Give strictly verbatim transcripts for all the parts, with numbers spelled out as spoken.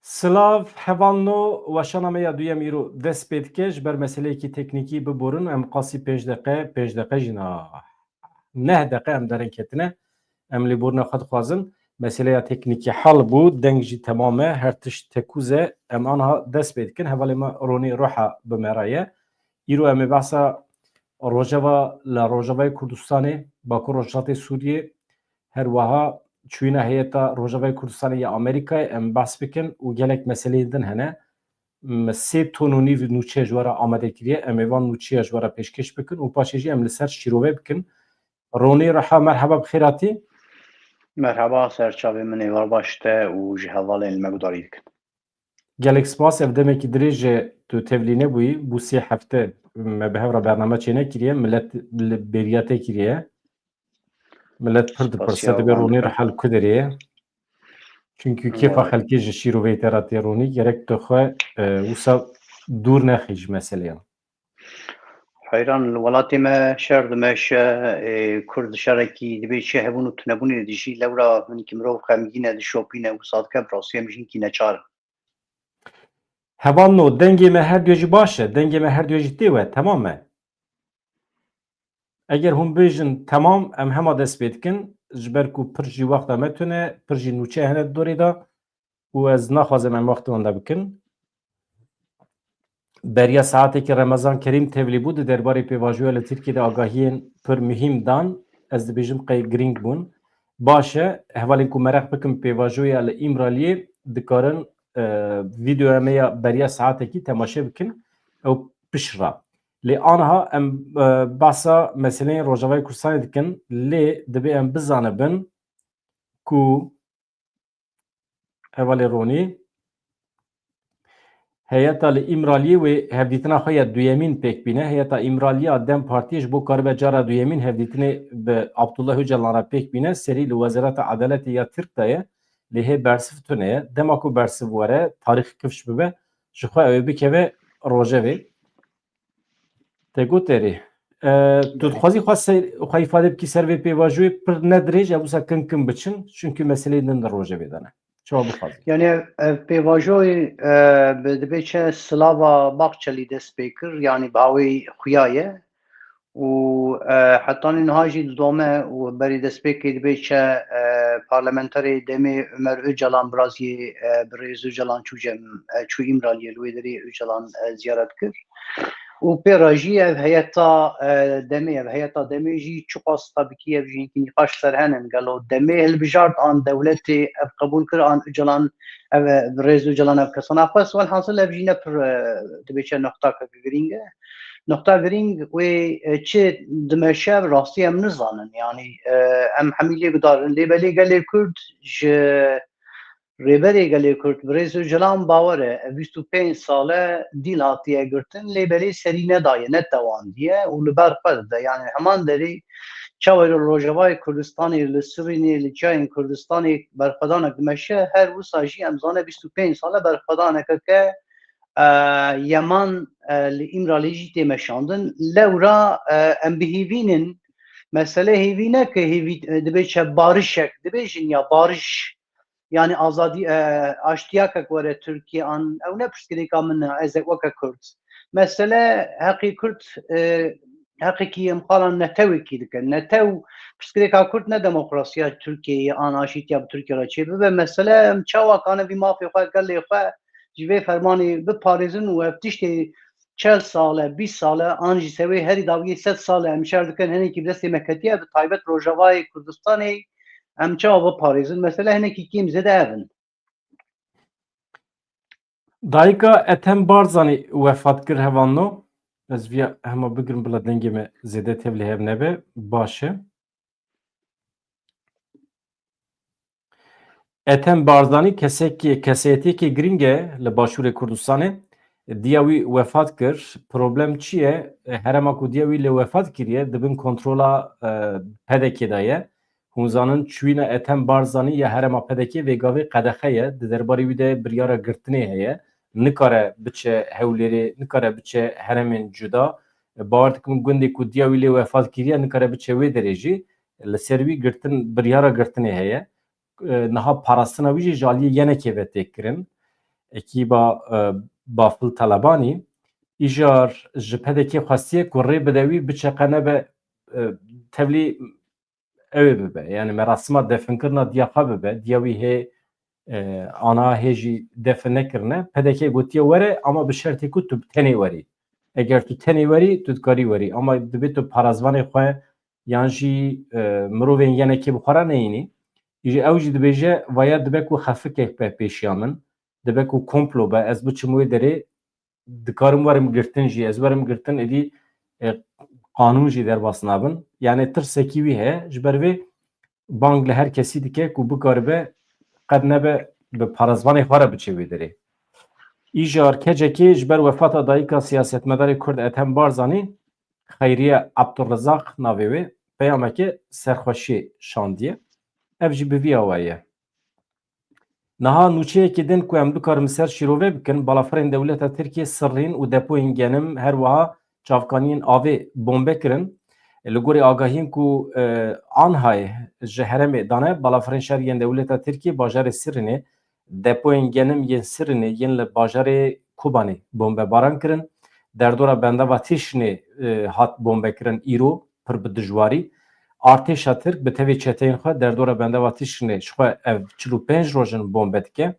Silav, hevalno, weşana me ya duyem îro dest pê dike. Ji ber meseleyekî teknîkî biborin, em qasî pênc deqe, pênc deqe jî na, neh deqe em derin ketine. Em lêborina xwe dixwazin. Meseleya teknîkî hal bû, deng jî temam e, her tişt tekûz e. Em aniha dest pê dikin. Hevalê me Ronî Roha bi me re ye. Îro em ê behsa Rojava, li Rojavayê Kurdistanê, Bakur Rojhilatê Sûriyê, her wiha çûyîna heyeta Rojavayê Kurdistanê ya Amerîkayê em behs bikin û gelek meseleyên din hene. Me sê ton û nîv nûçe ji we re amade kiriye. Em ê van nûçeya ji we re pêşkêş bikin û paşê jî em li ser şîrove bikin. Ronî Reha, merheba, bi xêr hatî. Merheba, ser çavê min êvar baş te û ji hevalên li me gudarî dikin. Gelek spas, ev demekî dirêj e tu tevlî nebûyî, bû sê hefte me bi hev re bername çênekiriye, millet li bêriya te kiriye. Millet pir dipirse, dibê Ronî Reha li ku derê ye. Çunkî kêfa xelkê ji şîroveyê te re tê Ronî, gerek tu xwe, e, wisa dûr nexî ji meseleyan. Heyran, li welatê me şer dimeşe, e, Kurd şerekî dibê çi hebûn û tunebûnê dijî, lewra hinekî mirov xemgîn e, dişopîne, wisa dike, bi rastî em jî hinkî neçar in. Hevalno, dengê me her duye jî baş e, dengê me her duye jî tê we, temam e. Eger hûn bêjin temam, em hema dest pê dikin, ji ber ku pir jî wexta me tune, pir jî nûçe hene di dorê de û ez naxwazim em wextê wenda bikin. Beriya saetekî Remezan Kerîm tevlî bû, di derbarê pêvajoya li Tirkiyê de agahiyên pir muhîm dan, ez dibêjim qey girîng bûn. Baş e, hevalên ku mereq bikin pêvajoya li Îmraliyê dikarin, e, vîdeoya me ya beriya saetekî temaşe bikin, ew pişt re. Lê aniha em, e, behsa meseleyên Rojavayê Kurdistanê dikin, lê divê em bizanibin ku hevalê Ronî, heyeta li Îmraliyê wê hevdîtina xwe ya duyemîn pêk bîne. Heyeta Îmraliya DEM Partiyê ji bo karibe cara duyemîn hevdîtinê bi Abdullah Ocalan re pêk bîne. Serî li Wezareta Edaletê ya Tirk de ye, lê hê bersiv tune ye. Dema ku bersiv were, tarîx kifş bibe, ji xwe ew ê bikeve rojevê. Te got erê. E, tu dixwazî xwe ser, xwe îfade bikî ser vê pêvajoyê pir ne dirêj, ev wisa kin kin biçin, çunkî meseleyên din di rojevê de ne. Çawa bixwazî? Yani ev, ev pêvajoyê, e, bi, dibê çi silava Baxçelî dest pê kir, yani bi hawê xuya ye. Û, e, hetanî niha jî didome û berî destpêkê dibê çi, e, parlamenterê demê Ömer Öcalan biraziyê, e, bi rêz Öcalan çû cem, e, çû Îmraliyê li wê derê Öcalan, e, ziyaret kir. Û pê re jî ev heyeta, e, demê, ev heyeta demê jî çiqas tabî kî ev jî hinkî nîqaş ser henin. Gelo demê hilbijart an dewletê ev qebûl kir, an Ocalan ev, e, rêz Ocalan ev kesana xwest. Welhasil ev jî ne pir, e, dibê çi noqtaka girîng e. Noqta girîng wê, e, çi dimeşe rastî em nizanin. Yanî, e, em hemî lê gudarin. Lê belê gelê Kurd ji Rêberê Gelê Kurd, Birêz Ocalan bawer e, ev bîst û pênc sal e dîl hatiye girtin, lê belê serî nedaye, netewandiye û li ber xwe dide. Yani heman derê çawa li Rojavayê Kurdistanê, li Sirînê, li çiyayên Kurdistanê berxwedanek dimeşe, her wisa jî em zane bîst û pênc sal e berxwedaneke ke, e, yeman, e, li Îmralî jî tê meşandin. Lewra, e, em bi hêvî nin, mesele hêvî ne ke hêvî, e, dibê çi barişek, dibêjin ya bariş, yani azadî, e, aştiyakek were Tirkiye an, ew ne pirsgirêka min e, ez ê weke Kurd. Mesele heqê Kurd, e, heqekî em xalan netewekî dikin. Netew, pirsgirêka Kurd ne demokrasiya Tirkiyeyê an aşîtiya bi Tirkiye re çêbibe. Mesele em çawa kane vî mafê xwe, gelê xwe ji vê fermanê biparêzin û ev tiştê çel sal e, bîst sal e, an jî sewê herî dawiyê sed sal e em şer dikin, hinekî bi destê me ketiye, bi taybet Rojavayê Kurdistanê em çawa biparêzin? Mesele hinekî kêm zêde ev in. Dayika Ethem Barzanî wefat kir hevalno. Ez viya hema bigirim bila dengê me zêde tevlî hev nebe. Baş e. Ethem Barzanî kesekî, kesayetiyekî girîng e li Başûrê Kurdistanê. Diya wî wefat kir. Problem çi ye? Herema ku diya wî lê wefat kiriye, di bin kontrola, e, P D K'ê de ye. Hûn zanin çûyîna Ethem Barzanî ya herema P D K'ê vê gavê qedexe ye. Di derbarê wî de biryara girtinê heye. Nikare biçe Hewlêrê, nikare biçe heremên cuda. Bawer dikim gundê ku diya wî lê wefat kiriye, nikare biçe wê derê jî. Li ser wî girtin, biryara girtinê heye. E, niha parastina wî jî ji aliyê yenekê ve tê kirin. ekîba e, Bafil Telebanî, îjar ji P D K xwestiye ku rê bide wî biçe qe nebe e, tevlî ew ê bibe. Yani merasima definkirina diya xwe bibe, diya wî hê e, ana hê jî defin nekirine. P D K gotiye were ama bi şertê ku tu bi tenê werî. Eger tu tenê werî, tu dikarî werî. Ama dibê tu parazvanê xwe yan jî e, mirovên yenekê bi xwe re neyînî. Îjî ew jî dibêje, vaya dibe ku xefikek be pêşiya min, dibe ku komplo be, ez biçim wê derê, dikarim werim girtin jî, ez werim girtin, êdî e, qanûn jî derbas nabin. Yani tirsekî wî heye, ji ber vê bang li her kesî dike ku bikaribe qet nebe bi parazvanê xwe re biçe wê derê. Îjar kecekê ji ber wefata dayika siyasetmedarê Kurd Ethem Barzanî, Xeyriye Abdurrizaq navê wê, peyameke serxweşiyê şandiye. Ev jî bi vî awayî ye. Niha nûçeyekî din ku em bikarin ser şîrove bikin, balafirên dewleta Tirkiyê sirrîn û depoyên genim, her wiha çavkaniyên avê bombe kirin. Li gorî agahiyên ku e, anhay ji herêmê dane, balafirên şer yên dewleta Tirkiyê bajarê Sirrînê, depoyên genim yên Sirrînê yên li bajarê Kobanê bombebaran kirin. Derdora bendava Tişrînê e, hat bombekirin îro pir bi dijwarî. Artêşa Tirk bi tevê çeteyên xwe derdora bendava Tişrînê, ji xwe ev çil û pênc roj in bombe dike.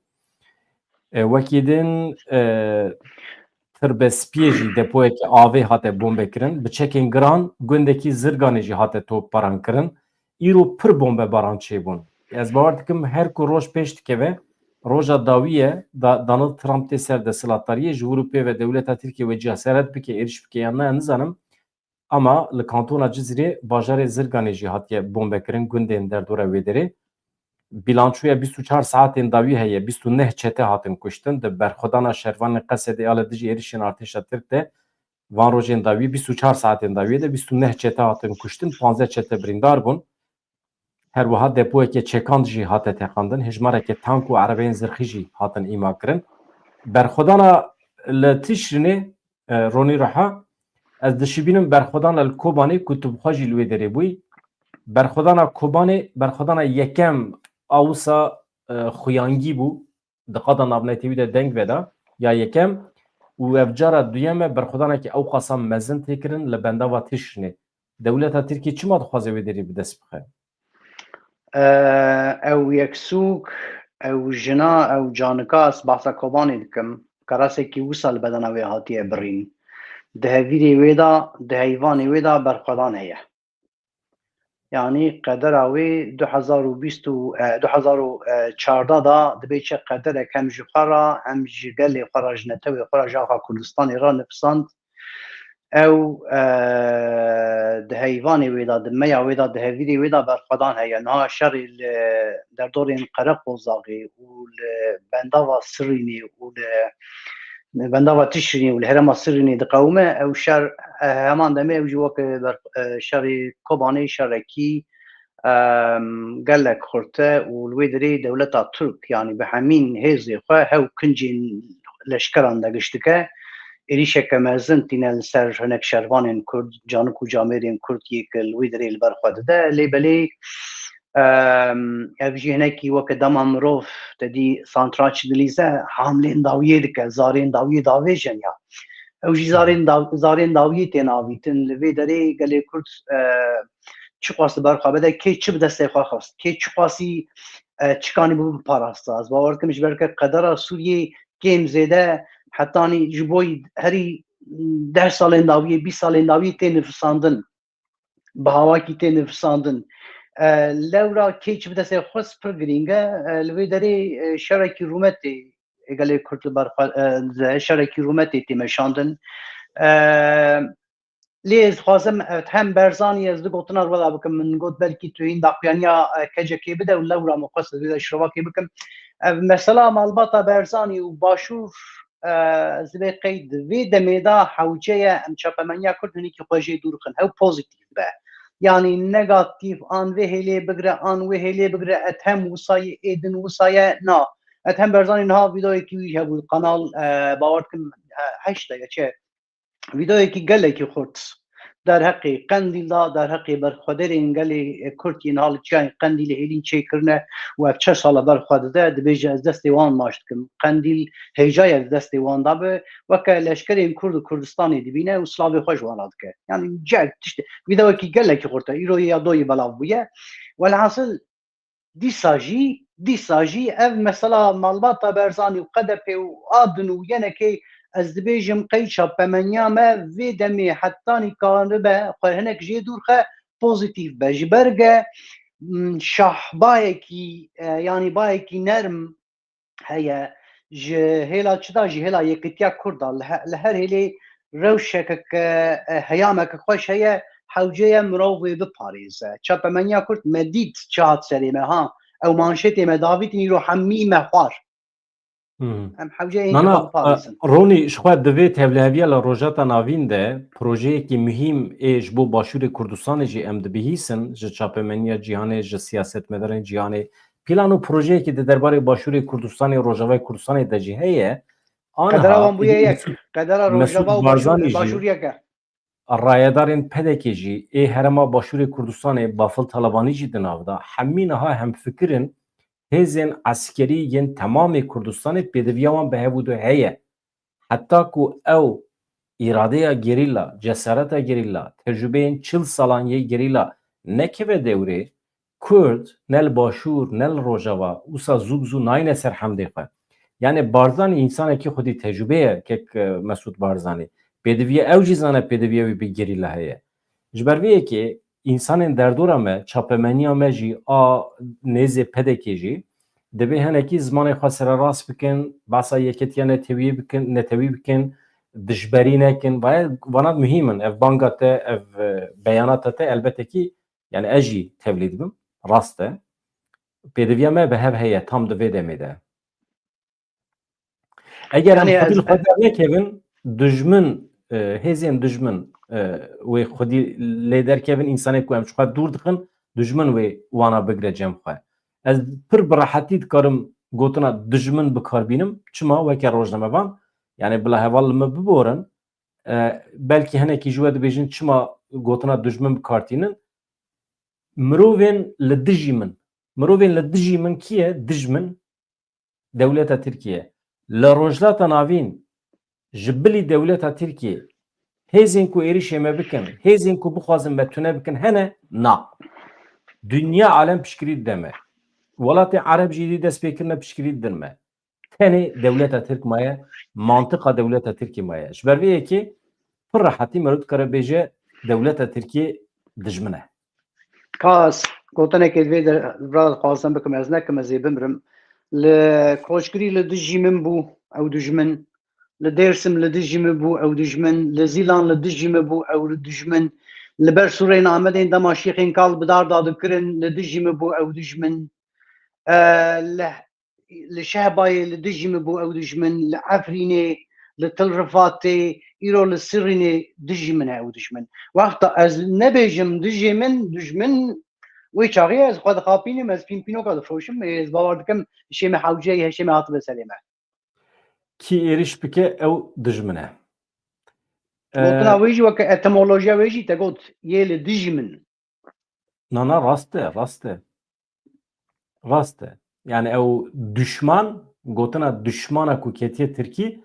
E, wekî din e, Tirbespiyê jî depoyeke avê hate bombekirin. Bi çekên giran gundekî Zirganê jî hate topbaran kirin. Îro pir bombebaran çêbûn. Ez bawer dikim her ku roj pêş dikeve, roja dawî ye, da, Donald Trump tê ser desthilatdariyê, ji wir û pê ve dewleta Tirkiyê wê cî ya seret bike, êrîş bike yan ne, nizanim. Ama li kantona Cizîrê bajarê Zirganê jî hatiye bombekirin, gundên derdora wê derê. Bilançoya bîst û çar saetên dawî heye, bîst û neh çete hatin kuştin. Di berxwedana şervanên Qesedê ya li dijî êrişên artêşa Tirk de van rojên dawî, bîst û çar saetên dawî de bîst û neh çete hatin kuştin, panzdeh çete birîndar bûn. Her wiha depoyeke çekan jî hate teqandin, hejmareke tank û erebeyên zirxî jî hatin îma kirin. Berxwedana li Tişrînê, e, Ronî Reha, ez dişibînim berxwedana li Kobanê ku tu bi xwe jî li wê derê bûyî. Berxwedana Kobanê, berxwedana yekem a wisa e, xuyangî bû, di qada navnetewî de deng veda, ya yekem û ev cara duyem e berxwedaneke ewqasa mezin tê kirin li bendava Tişrînê. Dewleta Tirkiyê çima dixwaze wê derê bi dest bixe? E, ew yeksûk, ew jina, ew canika, ez behsa Kobanê dikim. Karasekî wisa li bedena wê hatiye birîn. Di hevîrê wê de, di heyvanê wê de berxwedan heye. Yanî qedera wê du hezar û bîst û, e, du hezar û çardeh da dibê çi qederek hem ji xwe re, hem ji gelê xwe re, ji netewê xwe re, ji axa Kurdistanê re nifisand. Ew, e, di heyvanê wê de, di meya wê de, di hevîrê wê de berxwedan heye. Niha şerê li derdorên Qereqozaxê û li bendava Sirînê û li bendava Tişrînê û li herêma Sirînê diqewime, ew şer, e, heman demê ew jî weke ber-, e, şerê Kobanê şerekî, em, gelek xurt e û li wê derê dewleta Tirk, yanî bi hemîn hêzê xwe hew kincên leşkeran de giş dike, êrîşeke mezin tîne li ser hinek şervanên Kurd, canik û camêrên Kurd yê ku li wê derê li ber xwe dide. Lê belê, em, ev jî hinekî weke dema mirov te dî santranç dilîze, hamlên dawiyê dike, zarên dawiyê davêjin ya. Ew jî zarên daw-, zarên dawiyê tên avîtin. Li vê derê gelê Kurd, e, çiqas li ber xwe bide, kê çi bi destê xwe xist, kê çiqasî, e, çikanî bû biparasta. Ez bawer dikim ji ber ke qedera Sûriyê kêm zêde hetanî ji bo herî deh salên dawiyê, bîst salên dawiyê tê nifisandin. Bi hawakî tê nifisandin. E, lewra kê çi bi destê xwe xist pir girîng e. E, li vê derê, e, şerekî rûmetê gelê Kurd li ber xwe, e, şerekî rûmetê tê meşandin. E, Lê ez dixwazim, e, hem Berzanî ez du gotina li wela bikim. Min got belkî tu hîn daxuyaniya, e, kecekê bide û lewra min xwest ez wê de şirovakê bikim. Ev mesela malbata Berzanî û Başûr, e, ez divê qeyd di vê demê de hewce ye em çapemeniya Kurd hinekî xwe jê dûr xin. Ew pozîtîf be. Yanî negatîf an vê hêlê bigire, an wê hêlê bigire, Ethem wisa ye, ê din wisa ye, na. Ethem Berzanî niha vîdeoyekî wî hebû, kanal, e, bawer dikim, e, heşt de ye, çi? Vîdeoyekî gelekî xurt. derheqê Qendîl de, derheqê berxwedêrên gelê Kurd yên hal çiyayên Qendîlê hêlîn çêkirine û ev çend sal e berxwe dide, dibêje, ez destê wan maç dikim. Qendîl hêja ye di destê wan de be, weke leşkerên Kurd û Kurdistanê dibîne û silavê xwe ji wan re dike. Yanî cek tiştê, vîdewekî gelekî xurt e. Îro ya doyê belav bûye. Welhasil, dîsa jî, dîsa jî ev mesela malbata Berzanî û K D P û a din û yenekê, ez dibêjim, qey çapemeniya me vê demê hetanî karibe xwe hinek jê dûr xe, pozîtîf be. Ji ber ge, m, şahbayekî, e, yanî bayekî nerm heye. Ji hêla çi de, ji hêla yekîtiya Kurd de, li he-, li her hêlê rewşeke ke, e, heyameke xweş heye, hewce ye mirov wê biparêze. Çapemeniya Kurd me dît çi hat serê me, ha. Ew manşetê me davîtin, îro hemî me xwar. Hmm. Em hewce yên Nana, biparêzin. E, Ronî, ji xwe di vê tevliheviya li Rojhilata Navîn de projeyekî muhîm ê ji bo Başûrê Kurdistanê jî em dibihîsin, ji çapemeniya cîhanê, ji siyasetmedarên cîhanê, plan û projeyekî di derbarê Başûrê Kurdistanê, Rojavayê Kurdistanê de jî heye. Aniha Qedera wan bûye yek. Mesûd, Qedera Mesûd Rojava û Barzanî Başûr, jî, Başûr yek e. Rayedarên P D K'ê jî, ê herêma Başûrê Kurdistanê, Bafil Talebanî jî di nav de. Hemî niha hemfikir in, hêzên eskerî yên temamê Kurdistanê pêdiviya wan bi hev û du heye. Heta ku ew îradeya gerîla, cesareta gerîla, tecrûbeyên çil salan yê gerîla nekeve dewrê, Kurd ne li Başûr, ne li Rojava, wisa zû bi zû nayne ser hemdê xwe. Yanî Barzanî însanekî xwedî tecrûbe ye, kek, e, Mesûd Barzanî. Pêdiviya ew jî zane pêdiviya wî bi gerîla heye. Ji ber vê yekê însanên derdora me, çapemeniya me jî a nêzê P D K'ê jî, divê hinekî zimanê xwe sererast bikin, behsa yeketiya netewî bikin, netewî bikin, dijberî nekin. Vaya, vana muhîm in. Ev banga te, ev, e, beyanata te elbetekî, yani ez jî tevlî dibim. Rast e. Pêdiviya me bi hev heye tam di vê demê de. Eger em Yanî xwedî ez li xwe dernekevin, dijmin, e, hêzên dijmin, e, wê xwedî lê derkevin, însanê ku em ji xwe dûr dixin, dijmin wê wana bigire cem xwe. Ez pir bi rehetî dikarim gotina dijmin bi kar bînim. Çima? Weke rojnamevan, yani bila heval li min biborin, e, belkî hinekî ji we dibêjin, çima gotina dijmin bi kar tînin? Mirovên li dijî min. Mirovên li dijî min kî ye? Dijmin dewleta Tirkiye. Li Rojhilata Navîn ji bilî dewleta Tirkiye hêzên ku êrişê me bikin, hêzên ku bixwazin me tune bikin hene? Na. Dinya alem piştgirî dide me. Welatê Ereb jî dî dest pê kirine piştgirî didin me. Tenê dewleta Tirk maye, mantiqa dewleta Tirkî maye. Ji ber vê yekê pir rehetî meriv dikare bêje dewleta Tirkiyê dijmin e. Ka ez gotinekê divê de vira dixwazim bikim, ez nekim, ez ê bimrim. Li Koçgirî li dijî min bû, ew dijmin. Li Dêrsim li dijî min bû, ew dijmin. Li Zîlan li dijî min bû, ew dijmin. Li ber sûrên Amedên dema şîxên kal bi dar dadikirin, li dijî min bû, ew dijmin. E, li, li Şehbayê li dijî min bû, ew dijmin. Li Efrînê, li Til Rifatê, îro li Sirînê dijî min e ew dijmin. Wexta ez nebêjim dijê min, dijmin, wê çaxê ez xwe dixapînim, ez pînpînoka difroşim, ez bawer dikim hişê me hewce ye, hişê me hatibe serê me. Kî êriş bike, ew dijmin e. Gotina Ee, wê jî weke etimolojiya wê jî te got, yê li dijî min. Na, na, rast e, rast e. Rast e. Yani ew duşman, gotina duşmana ku ketiye Tirkî,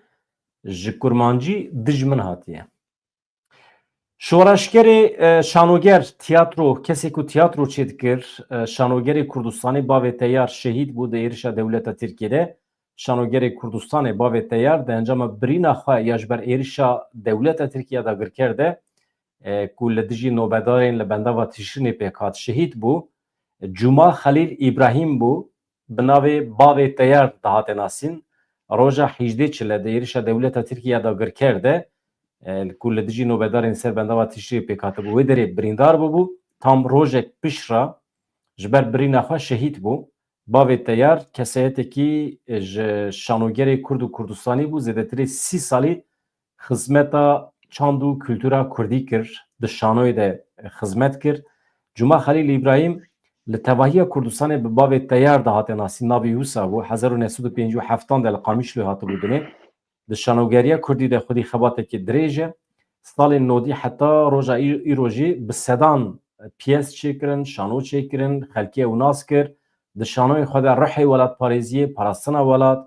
ji kurmancî dijmin hatiye. Şoreşgerê, e, şanoger, tiyatro, kesê ku tiyatro çêdikir, e, şanogerê Kurdistanê Bavê Teyar şehîd bû di êrişa dewleta Tirkiyê de. Şanogerê Kurdistanê Bavê Teyar di encama birîna xwe ya ji ber êrişa dewleta Tirkiye dagirker de, e, ku li dijî nobedarên li bendava Tişrînê pêk hat, şehîd bû. Cuma Xelîl Îbrahîm bû, bi navê Bavê Teyar dihate nasîn. Roja hejdê Çile di êrişa dewleta Tirkiye dagirker de, e, ku li dijî nobedarên ser bendava Tişrînê pêk hatibû, wê derê birîndar bûbû. Tam rojek pişt re ji ber birîna xwe şehîd bû. Bavê Teyar kesayetekî, e, ji şanogerê Kurd û Kurdistanî bû, zêdetirê sî salî xizmeta çand û kultura kurdî kir, di şanoyê de xizmet kir. Cuma Xelîl Îbrahîm li tevahiya Kurdistanê bi Bavê Teyar de hate nasîn, navê wisa bû, hezar û neh sed û pêncî û heftan de li Qamişloyê hatibû dinê. Di şanogeriya kurdî de xwedî xebateke dirêj e. salên nodî heta roja î-, îro jî bi sedan piyes çêkirin, şano çêkirin, xelkê ew nas kir. Di şanoyên xwe de ruhê welatparêziyê, parastina welat,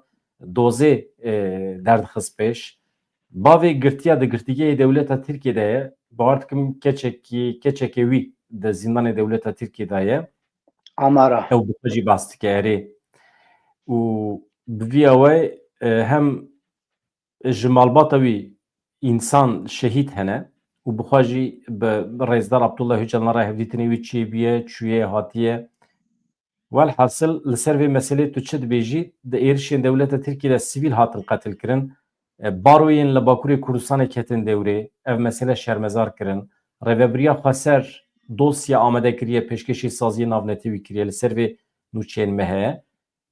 dozê, e, derdixist pêş. Bavê girtiya di girtîgehê dewleta Tirkiyê de ye. Bawer dikim keçekî, keçekê wî di zîndanê dewleta Tirkiyê de ye. Amara. Ew bi xwe jî bas dike, erê. Û bi vî awayê, e, hem ji malbata wî însan şehîd hene û bi xwe jî bi, bi Rêzdar Abdullah Ocalan re hevdîtinê wî çêbûye, çûye, hatiye. Welhasil li ser vê meselê tu çi dibêjî? Di êrişên dewleta Tirkiyê de sivîl hatin qetilkirin. E, baroyên li Bakurê Kurdistanê ketin dewrê. Ev mesele şermezar kirin. Rêvebiriya Xweser dosya amade kiriye, pêşkêşî saziyê navnetewî kiriye. Li ser vê nûçeyên me heye.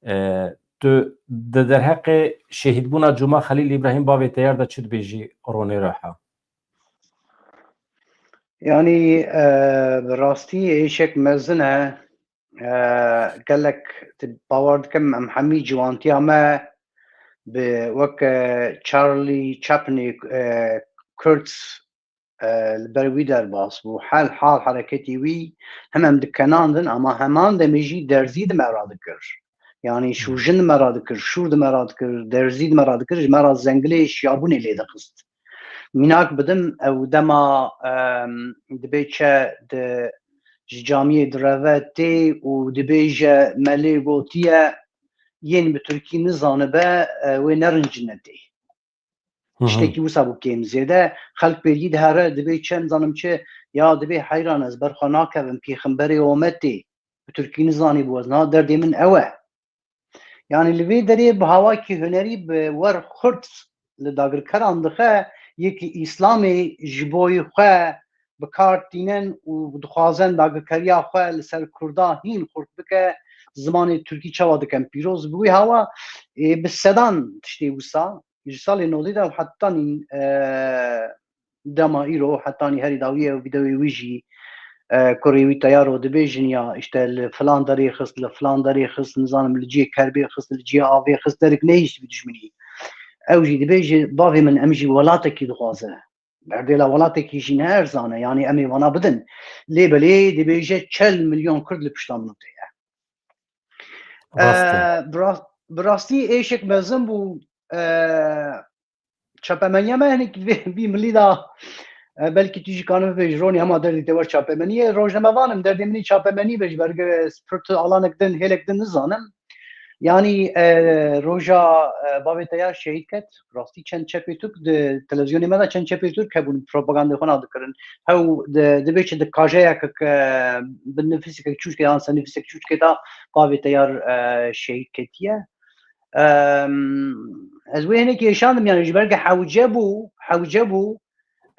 E, tu di derheqê şehîdbûna Cuma Xelîl Îbrahîm bavê Teyar de çi dibêjî, Ronê Reha? Yanî, e, bi rastî êşek mezin e. E, gelek, bawer dikim em hemî ciwantiya me bi wek, e, Charlie Chaplinê, e, Kurtz, e, li ber wî derbas bû. Hel hal hereketî wî hem em dikenandin, ama heman demê jî derzî di me re dikir. Yanî şûjin di me re dikir, şûr di me re dikir, derzî di me re dikir, ji me re zengilê şiyabûnê lê dixist. Mînak bidim, ew dema, em, dibê çe di, ji camiyê direve tê û dibêje, me lê gotiye, yên bi tirkî nizanibe, e, wê nerincine tê. Hı hı. Tiştekî wisa bû kêm zêde. Xelk pêrî dihere, dibê çi, nizanim çi, ya dibê heyran ez ber xwe nakevim, pêxemberê ometê, bi tirkî nizanîbû, ez na derdê min ew e. Yanî li vê derê bi hawakî hunerî bi wer xurt li dagirkeran dixe, yekî Îslamê ji boyî xwe bi kar tînin û dixwazin dagirkeriya xwe li ser Kurda hîn xurt bike, zimanê Tirkî çawa dikin pîroz. Bi wî hawa, ê, bi sedan tiştê wisa, ji salê nodî de hetanî, e, dema îro, hetanî herî dawiyê û vîdeoyê wî jî, e, kurê wî Teyaro dibêjin ya, işte, li filan derê xist, li filan derê xist, nizanim li cihê kerbê xist, li cihê avê xist, derik nehişt bi dijminî. Ew jî dibêje, bavê min, em jî welatekî dixwaze. Berdêla welatekî jî ne erzan e, yanî em ê vana bidin. Lê belê dibêje çel milyon Kurd li pişta min tê ye. Rast e. E, bi rast-, bi rastî êşek mezin bû, e, çapemeniya me hinek vê, vî milî da, e, belkî tu jî kanibê ji ronî hema derdê te wer çapemeniyê. Rojnamevan im, derdê min î çapemenî be, ji ber ge-, pir tu alanek din, hêlek din nizanim. Yanî, e, roja, e, bavê Teyar şehîd ket, rastî çend çepê Tirk di televîzyonê me de çend çepê Tirk hebûn, propagandê xwe na dikirin. Hew di, dibê çi di kajeyeke ke bi nifîseke çûçkê yan ser nifîsek çûçkê de bavê Teyar, e, şehîd ketiye. Em, ez wê hinekî êşandim, yanî ji ber ke hewce bû, hewce bû,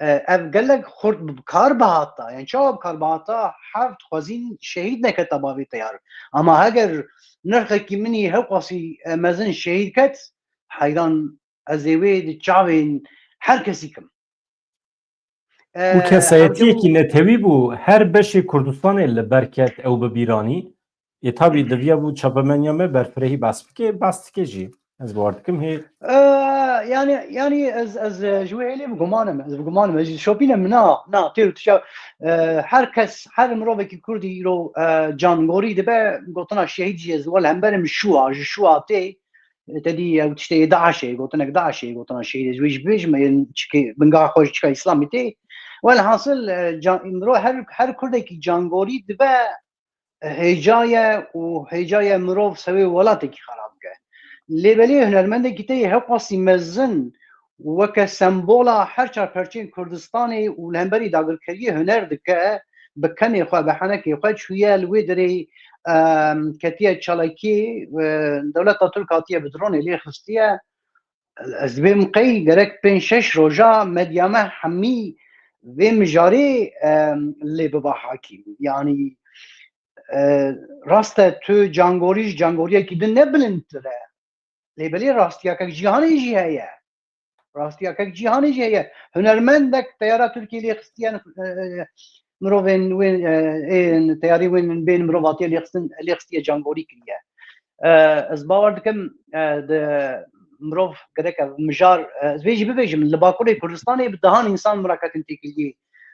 e, ev gelek xurt bi kar bihata, yani çawa bi kar bihata, heft xwezîn şehîd neketa bavê Teyar. Ama heger nirxekî min î hewqasî, e, mezin şehîd ket, heyran ez ê wê di çavên her kesî kim. E, Û kesayetiyekî hewce bû. Netewî bû, her beşê Kurdistanê li ber ket ew bi bîranî. Ê, tabî diviya bû çapemeniya me berfirehî bas bike, bas dike jî. Ez bawer dikim hê. E, yani, yani ez, ez, e, ji wê hêlê bi guman im, ez bi guman im, ez jî şopîne min na, na, têr û tişa, e, her kes, her mirovekî Kurdî îro, e, cangorî dibe, gotina şehîd jî ez wele hember im şûa, ji şûa tê, e, te dî ew tiştê yê DAIŞê, gotinek DAIŞê, gotina şehîd ez wê jî bibêjim, yên çikê, binga xwe ji çika Îslamê tê. Welhasil, e, can-, mirov her, her Kurdekî cangorî dibe, hêca ye û hêca ye mirov sewê welatekî xera bike. Lê belê hunermendekî te yê hewqasî mezin weke sembola her çar perçeyên Kurdistanê û li hemberî dagirkeriyê huner dike, bi kenê xwe, bi henekê xwe çûye li wê derê, em, ketiye çalakiyê, e, dewleta Tirk hatiye bi dronê lê xistiye. Ez dibêm qey gerek pênc şeş roja medya me hemî vê mijarê, em, lê biba hakîm. Yanî, e, rast e, tu cangorî ji cangoriyekî din ne bilindtir e. Lê belê rastiyakek cîhanê jî heye. Rastiyakek cîhanê jî heye. Hunermendek teyara Tirkiyê lê xistiye, e, e, mirovên wê, e, ên teyarî wên bên mirovatiye lê xistin, lê xistiye cangorî kiriye. E, ez bawer dikim, e, di mirov gerek ev mijar, e, ez vê jî bibêjim, li Bakurê Kurdistanê bi dehan însan miraketin têkiliyê.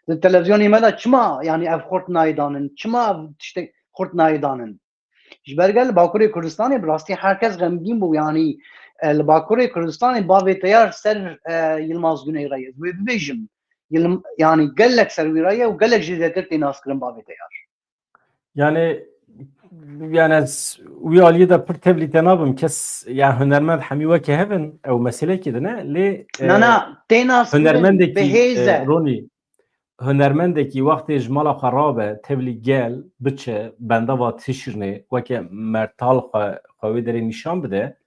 Di televizyonê me de çima, yanî ev xurt nayê danin? Çima ev tiştek xurt nayê danin? Ji ber gel li Bakurê Kurdistanê bi rastî her kes xemgîn bû. Yanî, e, li Bakurê Kurdistanê bavê teyar ser, e, Yilmaz Guney re ye. Wê bibêjim. Yilm-, yanî gelek ser wî re ye û gelek jî zêdetir tê naskirin bavê teyar. Yani, yani ez wî aliyê de pir tevlî te nabim. Kes, yani hunermend hemî weke hev in, ew meselekî din e. Lê, e, na, na, tê naskirin, hunermendekî, bi hêz e, e, Ronî, hunermendekî wextê ji mala xwe rabe, tevlî gel, biçe, bendava tişrînê, weke mertal xwe, xwe wê derê nîşan bide,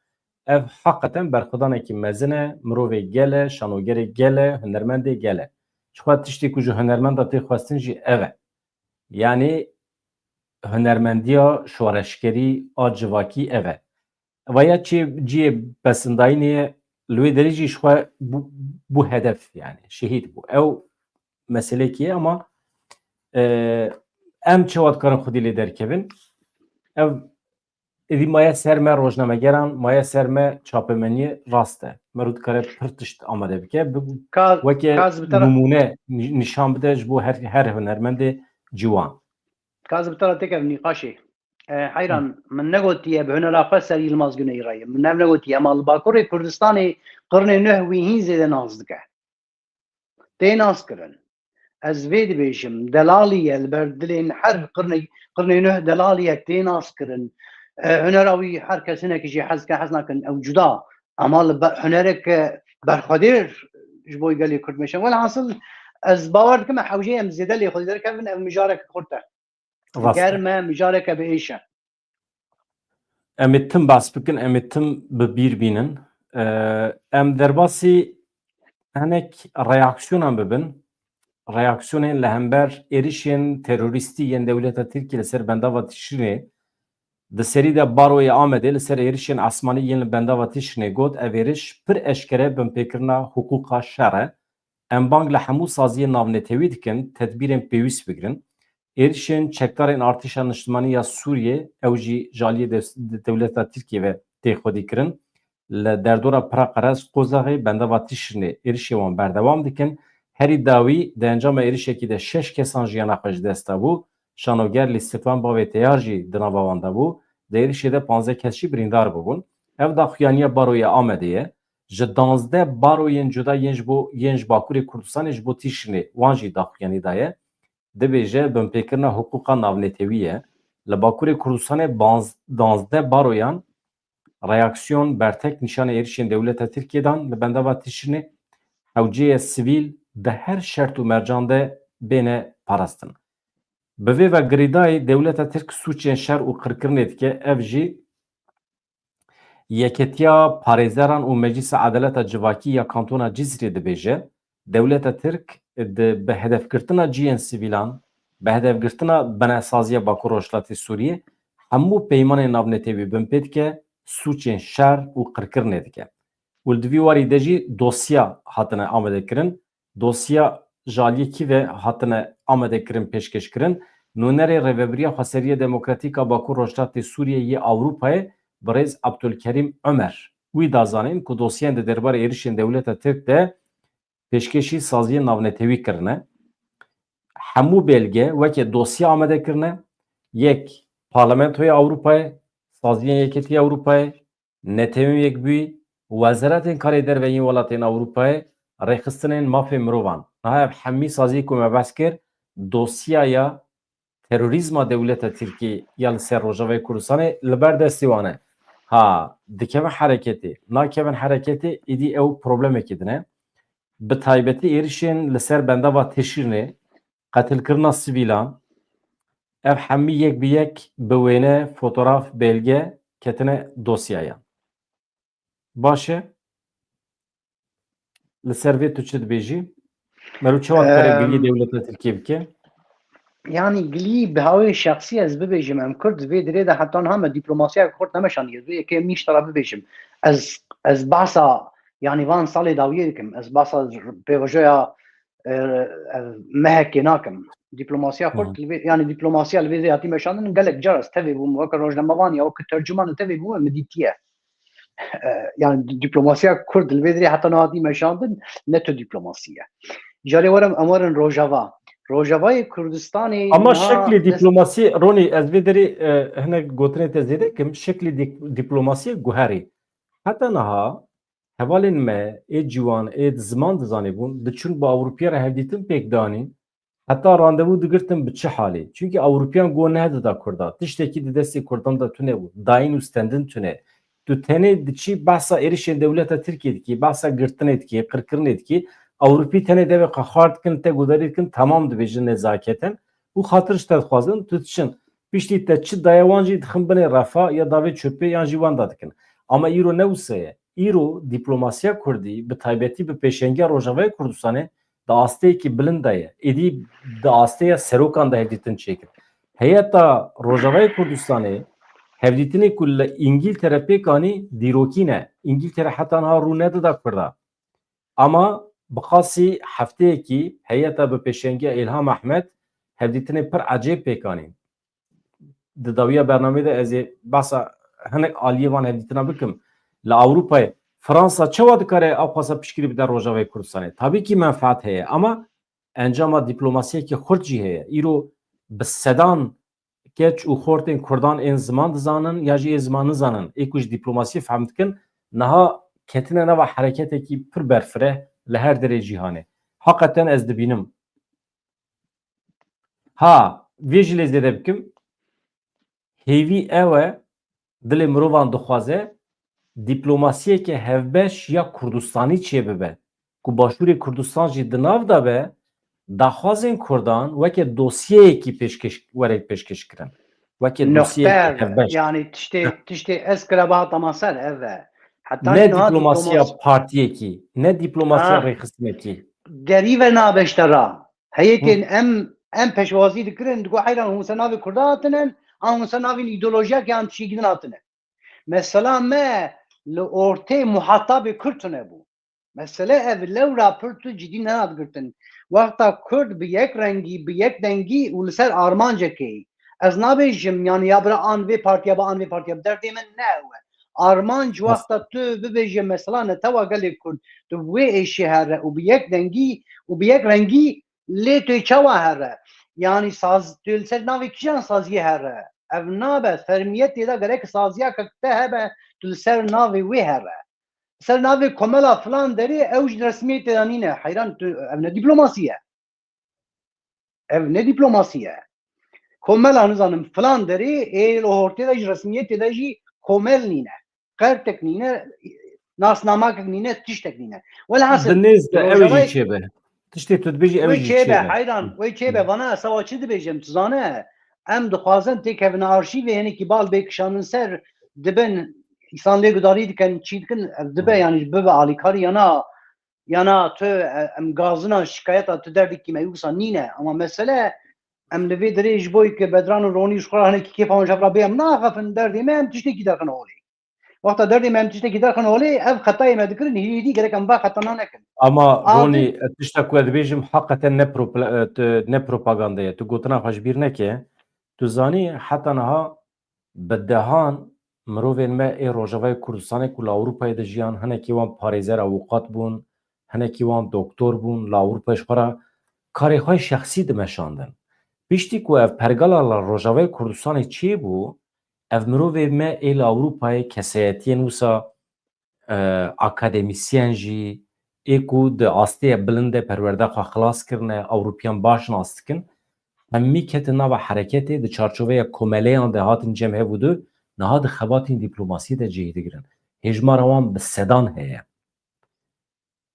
ev heqeten berxwedanekî mezin e, mirovê gel e, şanogerê gel e, hunermendê gel e. Jixwe tiştê ku ji hunermenda tê xwestin jî ev e. Yanî hunermendiya şoreşgerî a civakî ev e. Vaya çi cihê pesindayînê ye, li wê derê jî jixwe bû, bû hedef, yani şehîd bû. Ew meselekî ye ama, e, em çawa dikarin xwedî lê derkevin? Ev êdî maye ser me rojnamegeran, maye ser me çapemeniyê rast e. Meriv dikare pir tişt amade bike. Bi-, Ka-, weke ka ez bi te re nimûne nî-, nîşan bide ji bo her, her hunermendê ciwan. Ka ez bi te re têkevim nîqaşê. E, heyran, min negotiye bi hunera xwe ser Yilmaz Guneyî re ye. Min ev negotiye, ema li Bakurê Kurdistanê qirnê nuh wî hîn zêde nas dike. Tê nas kirin. Ez vê dibêjim, delalî ye li ber dilên her qirnê, qirnê nuh delalî ye, tê nas kirin. E, hunera wî her kes hinekî jî hez dike, hez nakin, ew cuda. Ema li be-, hunereke berxwedêr ji bo gelê Kurd meşe. Welhasil, ez bawer dikim, hewce em zêde lê xwedî derkevin, ev mijareke xurt e. Rast e. Germ e, mijareke bi êş e. Em ê tim behs bikin, em ê tim bi bîr bînin. Ee, em derbasî hinek reaksiyonan bibin. Reaksiyonên li hember êrişên terorîstî yên dewleta Tirkiyê li ser bendava Tişrînê. Di serî de Baroyê Amedê li ser êrişên esmanî yên li bendava Tişrînê got, ev êriş pir eşkere binpêkirina hiqûqa şer e. Em bang li hemû saziyên navnetewî dikin, tedbîrên pêwîst bigirin. Êrişên çekdarên Artêşa Niştimanî ya Sûriyê, ew jî ji aliyê dew-, dewleta Tirkiyê ve tê xwedîkirin, li derdora Pira Qeres Qozaxê bendava Tişrînê êrişê wan berdewam dikin. Herî dawî di encama êrişekî de şeş kesan jiyana xwe ji dest dabû. Şanoger Lîstvan Bavê Teyar jî di nava wan de bû. Di êrişê de panzdeh kes jî birîndar bûbûn. Ev daxuyaniya Baroya Amedê ye. Ji danzdeh baroyên cuda yên ji bo, yên ji Bakurê Kurdistanê ji bo Tîşinê wan jî daxuyanî daye. Dibêje binpêkirina hiqûqa navnetewî ye. Li Bakurê Kurdistanê banz-, danzdeh baroyan reaksiyon bertek nîşanê êrişên dewleta Tirkiyê dan li bendava Tîşinê. Hewceyê sivîl di her şert û mercan de bêne parastin. Bi vê ve girêdayî dewleta Tirk sûcên şer û qirkirinê dike, ev jî Yeketiya Parêzeran û Meclisa Edaleta Civakî ya Kantona Cizîrê dibêje, dewleta Tirk di bi hedefgirtina cihên sivîlan, bi hedefgirtina binesaziya Bakur Rojhilatê Sûriyê hemû peymanên navnetewî binpê dike, sûcên şer û qirkirinê dike. Û li di vî warî de jî dosya hatine amadekirin. Dosya ji aliyê kî ve hatine amadekirin, pêşkêşkirin? Nûnerê Rêvebiriya Xweseriya Demokratîk a Bakur Rojhilatê Sûriyê yê Ewropayê birêz Abdulkerîm Omer. Wî da zanîn ku dosyayên di derbarê êrişên dewleta Tirk de pêşkêşî saziyên navnetewî kirine. Hemû belge weke dosya amade kirine. Yek, Parlamentoya Ewropayê, Saziyên Yeketiya Ewropayê, Netewên Yekbûyî, Wezaretên Karê Derve yên welatên Ewropayê, rêxistinên mafê mirovan. Niha ev hemî saziyê ku me behs kir, dosyaya terorîzma dewleta Tirkî ya li ser Rojavayê Kurdistanê li ber destê wan e. Ha, dikevin hereketê, nakevin hereketê, êdî ew problemekî din e. Bi taybetî êrişên li ser bendava Tişrînê, qetilkirina sivîlan, ev hemî yek bi yek bi wêne, fotograf, belge ketine dosyayan. Baş e. Li ser vê tu çi dibêjî? Meriv çawa dikare Em, gilî dewleta Tirkiyê bike? Yanî gilî bi hawê şexsî ez bibêjim, em Kurd vê dirê de heta niha me dîplomasiyek xurt nemeşandiye. Ez vê yekê min ji te re bibêjim. Ez, ez behsa, yanî van salê dawiyê dikim. Ez behsa pêvajoya, e, e, mehekê nakim. Dîplomasiya Hı hı. xurt li vê, yanî dîplomasiya li vê zêyatî meşandin gelek car ez tevê bûm, weke rojnamevan ya weke tercûman tevê bûm, min dîtiye. e, yani di-, diplomasiya Kurd li vê dirê heta niha hatî meşandin, ne tu diplomasî ye. Carê werin, em werin Rojava. Rojavayê Kurdistanê Ama niha şeklê dest- diplomasî, Ronî, ez vê derê, e, hinek gotinê te zêde kim, şeklê di-, diplomasiyê guherî. Heta niha hevalên me, ê ciwan, ê di ziman dizanê bûn, diçûn bi Ewropiya re hevdîtin pêk danîn, heta randevû digirtin bi çi halê. Çunkî Ewropiyan go nedida Kurda. Tiştekî di destê Kurdan de tune bû. Dayîn û stendin tune. Tu tenê diçî behsa êrişên dewleta Tirkiyê dikî, behsa girtinê dikî, qirkirinê dikî. Ewropî tenê devê xwe xwar dikin, te gudarî dikin, temam dibêjin nezaketen. Û xatir ji te dixwazin, tu diçin. Piştî te çi daye wan jî dixin binê refa ya davê çöpê yan jî wenda dikin. Ama îro ne wisa ye. Îro diplomasiya Kurdî, bi taybetî bi pêşengiya Rojavayê Kurdistanê di asteyekî bilind de ye. Êdî di asteya serokan de hevdîtin çêkir. Heyeta Rojavayê Kurdistanê hevdîtinê ku li Îngîltere pêk anî dîrokî ne. Îngîltere heta niha rû nedida Kurda. Ama bi qasî hefteyekî heyeta bi pêşengiya Îlham Ehmed hevdîtinê pir ecêb pêk anîn. Di dawiya bernameyê de ez ê behsa hinek aliyê van hevdîtina bikim. Li Ewropayê Fransa çawa dikare ew xwasa piştgirî bide Rojavayê Kurdistanê? Tabî kî menfaet heye, ama encama diplomasiyekî xurt jî heye. Îro bi sedan keç û xortên Kurdan ên ziman dizanin ya jî ê ziman nizanin, ê ku ji diplomasiyê fehm dikin, niha ketine nava hereketekî pir berfireh li her derê cîhanê. Heqeten ez dibînim. Ha, vê jî lê zêde bikim. Hêvî ew e, dilê mirovan dixwaze diplomasiyeke hevbeş ya Kurdistanî çêbibe, ku Başûrê Kurdistan jî di nav de be, daxwazên Kurdan weke dosyeyekî pêşkêş, were pêşkêş kirin. Weke dosyeyekî Nokter, hevbeş. Yani tiştê, tiştê ez kireba tama ser ev e. Heta Ne niha diplomasiya diplomas- partiyekî, ne diplomasiya Ha. rêxistinekî. Gerî ve nabeştera. Heyetên em, em peşwazî dikirin, digo heyran hûn ser navê Kurda hatine, an hûn ser navên îdeolojiyek yan tişî gidin hatine. Mesela me li ortê muhatabê Kurd tune bû. Mesele ev lewra pir tu cidî nenat girtin. Wexta Kurd bi yek rengî, bi yek dengî û li ser armancekê. Ez nabêjim, yani ya bira an vê partiya, ba an vê partiya, bi derdê min ne ew e. Armanc wexta tu bibêje mesela netewa gelê Kurd, tu bi wê êşê here û bi yek dengî û bi yek rengî lê tu çawa here? Yani saz, tu li ser navê kîjan saziyê here? Ev nabe, fermiyetê de gerek saziya ke te hebe, tu li ser navê wê here. Ser navê komela filan derê ew jî resmiyetê de nîne. Heyran tu, ev ne diplomasî ye. Ev ne diplomasî ye. Komela nizanim filan derê ê li hortê de jî resmiyetê de jî komel nîne. Qertek nîne, nasnamakek nîne, tiştek nîne. Welhasil, Di nêz de ew jî Rojavayê- çêbe. Tiştê tu dibêjî ew Wê jî çêbe, çêbe. heyran, wê çêbe, vana ez sewa çi dibêjim, tu zane, em dixwazin têkevin arşîvê hinekî bal bê kişandin ser, dibin, îsan lê gudarî dikin, çî dikin, ev dibe, yani bibe alîkarî yana, yana tu, e, em gazina şikayeta tu derdikî me wisa nîne. Ama mesele, em li vê dirê ji bo ke Bedran û Ronî ji xwe re hinekî kêfa wan ji hev re bê, em naxefin derdê me, em tiştekî derxin holê. Wexta derdê me em tiştekî derxin holê, ev xetayê me dikirin, hîdî gerek em va xetana nekin. Ama Adi- Ronî, e, tişta ku ez dibêjim heqeten ne propla-, e, tu, ne propaganda ye. Tu gotina xwe ji bîr neke. Tu zanî heta niha bi dehan mirovên me ê Rojavayê Kurdistanê ku li Ewropayê dijiyan, hinekî wan parêzer avukat bûn, hinekî wan doktor bûn, li Ewropayê ji xwe re karê xwe şexsî dimeşandin. Piştî ku ev pergala li Rojavayê Kurdistanê çêbû, ev mirovê me ê li Ewropayê kesayetiyên wisa, e, akademîsyen jî, ê ku di astêya bilind de perwerda xwe xilas kirine, Ewropiyan baş nas dikin, hemî ketin nava hereketê di çarçoveya komeleyan de hatin cem hev û du, niha di xebatên dîplomasiyê de cihê digirin. Hêjmara wan bi sedan heye.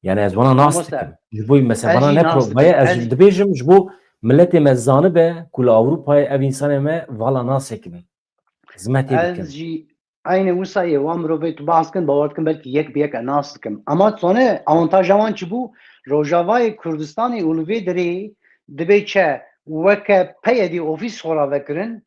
Yani ez wana nas Mamoste, dikim. Ji bo mesela ez vana jî ne nas pro-, dikim. vaya ez Ez dibêjim ji bo miletê me zanibe ku li Ewropayê ev însanê me vala nasekinin. Xizmetê Ez dikin. jî eynî wisa yê wan mirovê tu behs kin, bawer dikim belkî yek bi yek ez nas dikim. Ama tu zane avantaja wan çi bû? Rojavayê Kurdistanê û li vê derê dibê çi weke peyedî ofîs xwe re vekirin,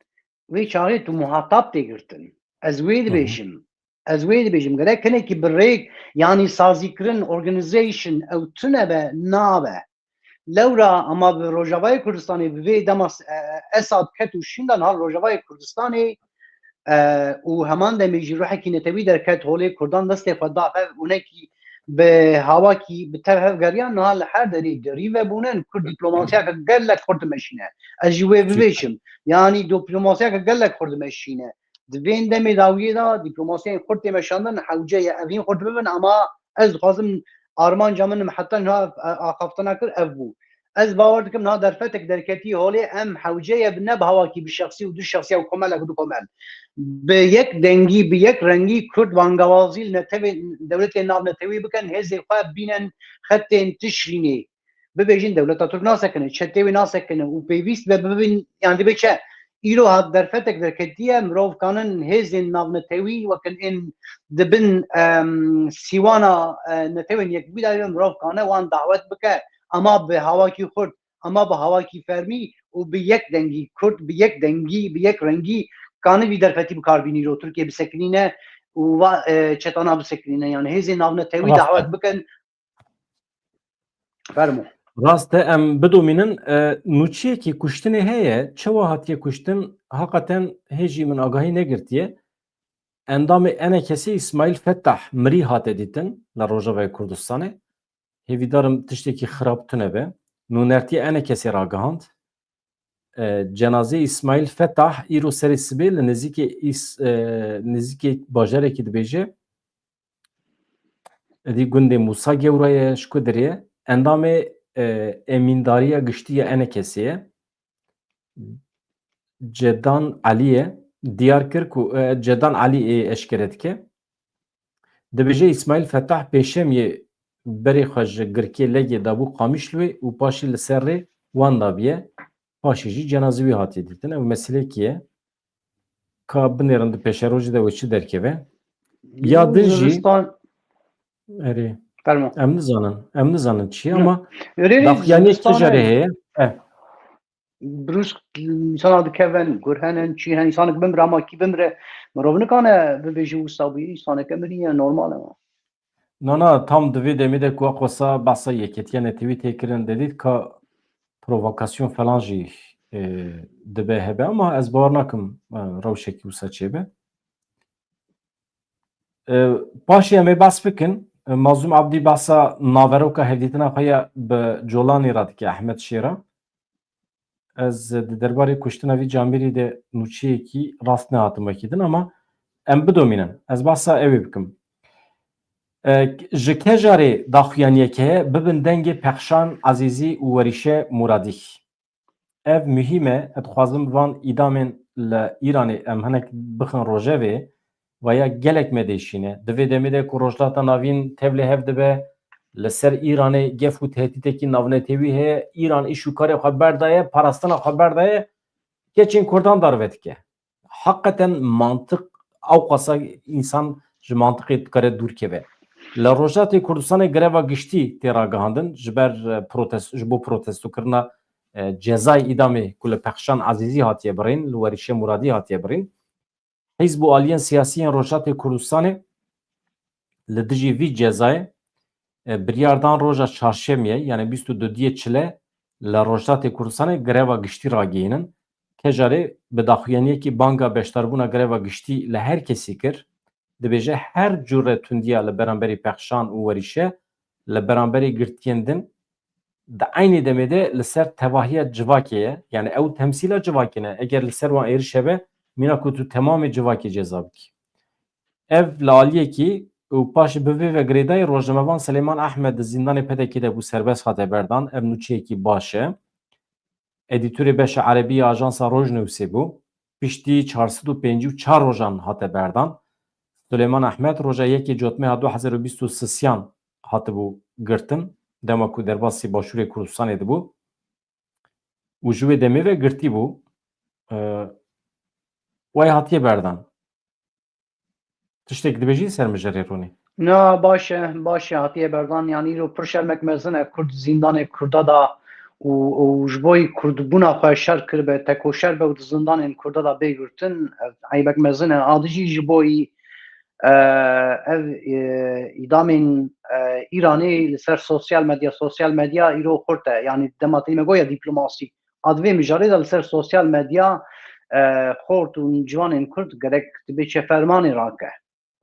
vê çaxê tu muhatap tê girtin. Ez wê Hı hı. dibêjim. Ez wê dibêjim. Gerek hinekî bi rêk, yanî sazîkirin, organization, ew tune be, nabe. Lewra ama bi Rojavayê Kurdistanê bi vê dema s-, e, Esad ket û şûndan hal Rojavayê Kurdistanê E, û heman demê jî ruhekî netewî derket holê, Kurdan destê xwe da hev û nekî bi hawakî bi tev hev geriyan. Niha li her derê dirî vebûnin, Kurd dîplomasiyeke gelek xurt dimeşîne. Ez jî wê bibêjim. Yanî dîplomasiyeke gelek xurt dimeşîne. Di vê demê dawiyê de dîplomasiyên xurt tê meşandin hewce ye. Ev hîn xurt bibin, ama ez dixwazim, armanca min heta niha, e, axaftina kir, ev bû. Ez bawer dikim niha derfetek derketî holê, em hewce ye bi ne bi hawakî bi şexsî û du şexsî û komelek û du komel. Bi yek dengî, bi yek rengî Kurd bangewazî li netewê, dewletê navnetewî bikin, hêzên xwe bînin xetên tişrînê. Bibêjin dewleta Tirk nasekine, çetê wê nasekine û pêwîst be bibin, yan dibe çi? Îro hat derfetek derketiye, mirov kanin hêzên navnetewî wekin ên dibin, em, sîwana, e, Netewên Yekbûyî de mirov kane wan dawet bike, ama bi hawakî xurt, ama bi hawakî fermî û bi yek dengî Kurd, bi yek dengî, bi yek rengî kane vî derfetî bi kar bînî, îro Tirkiye bisekinîne û va, e, çetana bisekinîne. Yani hêzên navnetewî Rast e. dawet bikin. Fermo. Rast e, em bidomînin, e, nûçiyekî kuştinê heye, çawa hatiye kuştin, heqeten hê jî min agahî negirtiye. Endamê E N K S'ê Îsmaîl Fetah mirî hate dîtin li Rojavayê Kurdistanê. Hêvîdar im tiştekî xirab tune be. Nûnertiya E N K S'ê ragihand. E, cenazê Îsmaîl Fetah îro serê sibê li nêzîkê Îs-, e, nêzîkê bajarekî dibêje, êdî gundê Mûsa Gewra ye, ji ku dirê ye. Endamê, e, Emîndariya Giştî ya E N K S'ê ye. Cedan Elî ye. Diyar kir ku, e, Cedan Elî ê eşkere dike. Dibêje Îsmaîl Fetah pêşemiyê berê xwe ji girkê Legê dabû Qamişloyê û paşê li ser rê wan dabiye. Paşê jî cenazê wî hatiye dîtin. Ew meselekî ye. Ka binêrin di pêşerojê de wê çi derkeve. Ya din jî Zivistan Erê. Fermo. Em nizanin. Em nizanin çi ye, Hı. ama Erê, erê, daxuyaniyek Zivistanê kîjarê heye? Eh. Brûsk însana dikevin, gur henin, çî henin, însanek bimire, ama kî bimire, mirov nikane bibêje wisa bûye, însaneke miriye, normal e. Na, na, tam di vê demê de ku wek wisa behsa yeketiya netewî tê kirin, de dît ka provokasyon falan jî, e, dibe hebe, ama ez bawer nakim, e, rewşekî wisa çêbe. E, paşê em ê behs bikin. E, Mazlûm Abdî behsa naveroka hevdîtina xwe ya bi Colanî re dike, Ehmed Şêra. Ez di derbarê kuştina vî camêrî de nûçeyekî rast nehatim wekî din, ama em bidomînin. Ez behsa ew ê bikim. E, ji kejarê daxuyaniyek heye, bibin dengê Pexşan Ezîzî û Werîşe Muradî. Ev muhîm e, ez dixwazim van îdamên li Îranê em hinek bixin rojevê, vaya gelek me diêşîne. Di vê demê de ku Rojhilata Navîn tevlê hev dibe, li ser Îranê gef û tehdîtekî navnetewî heye, Îran îş û karê xwe berdaye, parastina xwe berdaye, keçên Kurdan darve dike. Heqeten mantiq, ew qasa însan ji mantiqê dikare dûr keve. Li Rojhilatê Kurdistanê greva giştî tê ragihandin ji ber, e, protest-, ji bo protestokirina, e, cezayê îdamê ku li Pexşan Ezîzî hatiye birîn, li Werîşe Muradî hatiye birîn. Hizb û aliyên siyasî yên Rojhilatê Kurdistanê li dijî vî cezayê, e, biryar dan roja çarşemiyê, yanî bîst û duyê çile li Rojhilatê Kurdistanê greva giştî ragihînin. Kejarê bi daxuyaniyekî banga beşdarbûna greva giştî li her kesî kir. Dibêje her cure tundiya li beramberî Pexşan û Werîşe, li beramberî girtiyên din, di eynî demê de li ser tevahiya civakê ye. Yani ew temsîla civakê ne. Eger li ser wan êriş hebe, mîna ku tu temamê civakê ceza bikî. Ev li aliyekî û paşê bi vê ve girêdayî rojnamevan Silêman Ehmed di zîndanê P D K'ê de bû serbest hate berdan. Ev nûçeyekî baş e. Edîtorê beşa erebî ya Ajansa Rojnewsê bû. Piştî çar sed û pêncî û çar rojan hate berdan. Silêman Ehmed roja yekê Cotmeha du hezar û bîst û sisiyan hatibû girtin. Dema ku derbasî Başûrê Kurdistanê dibû. Û ji wê demê ve girtî bû. E, Wey hatiye berdan. Tiştek dibêjî ser mijarê Ronî? Na, baş e, baş e, hatiye berdan, yani îro pir şermek mezin e Kurd zîndanê Kurda da û, û ji bo yî Kurdbûna xwe şer kiribe, tekoşer be û di zindanên Kurda da bê girtin, ev eybek mezin e. A dijî ji bo yî, e, ev, e, îdamên, e, Îranê li ser sosyal medya, sosyal medya îro xurt e. Yani dema tê me goya dîplomasî, a di vê mijarê de li ser sosyal medya, e, xort û ciwanên Kurd gerek dibe çe fermanê rake.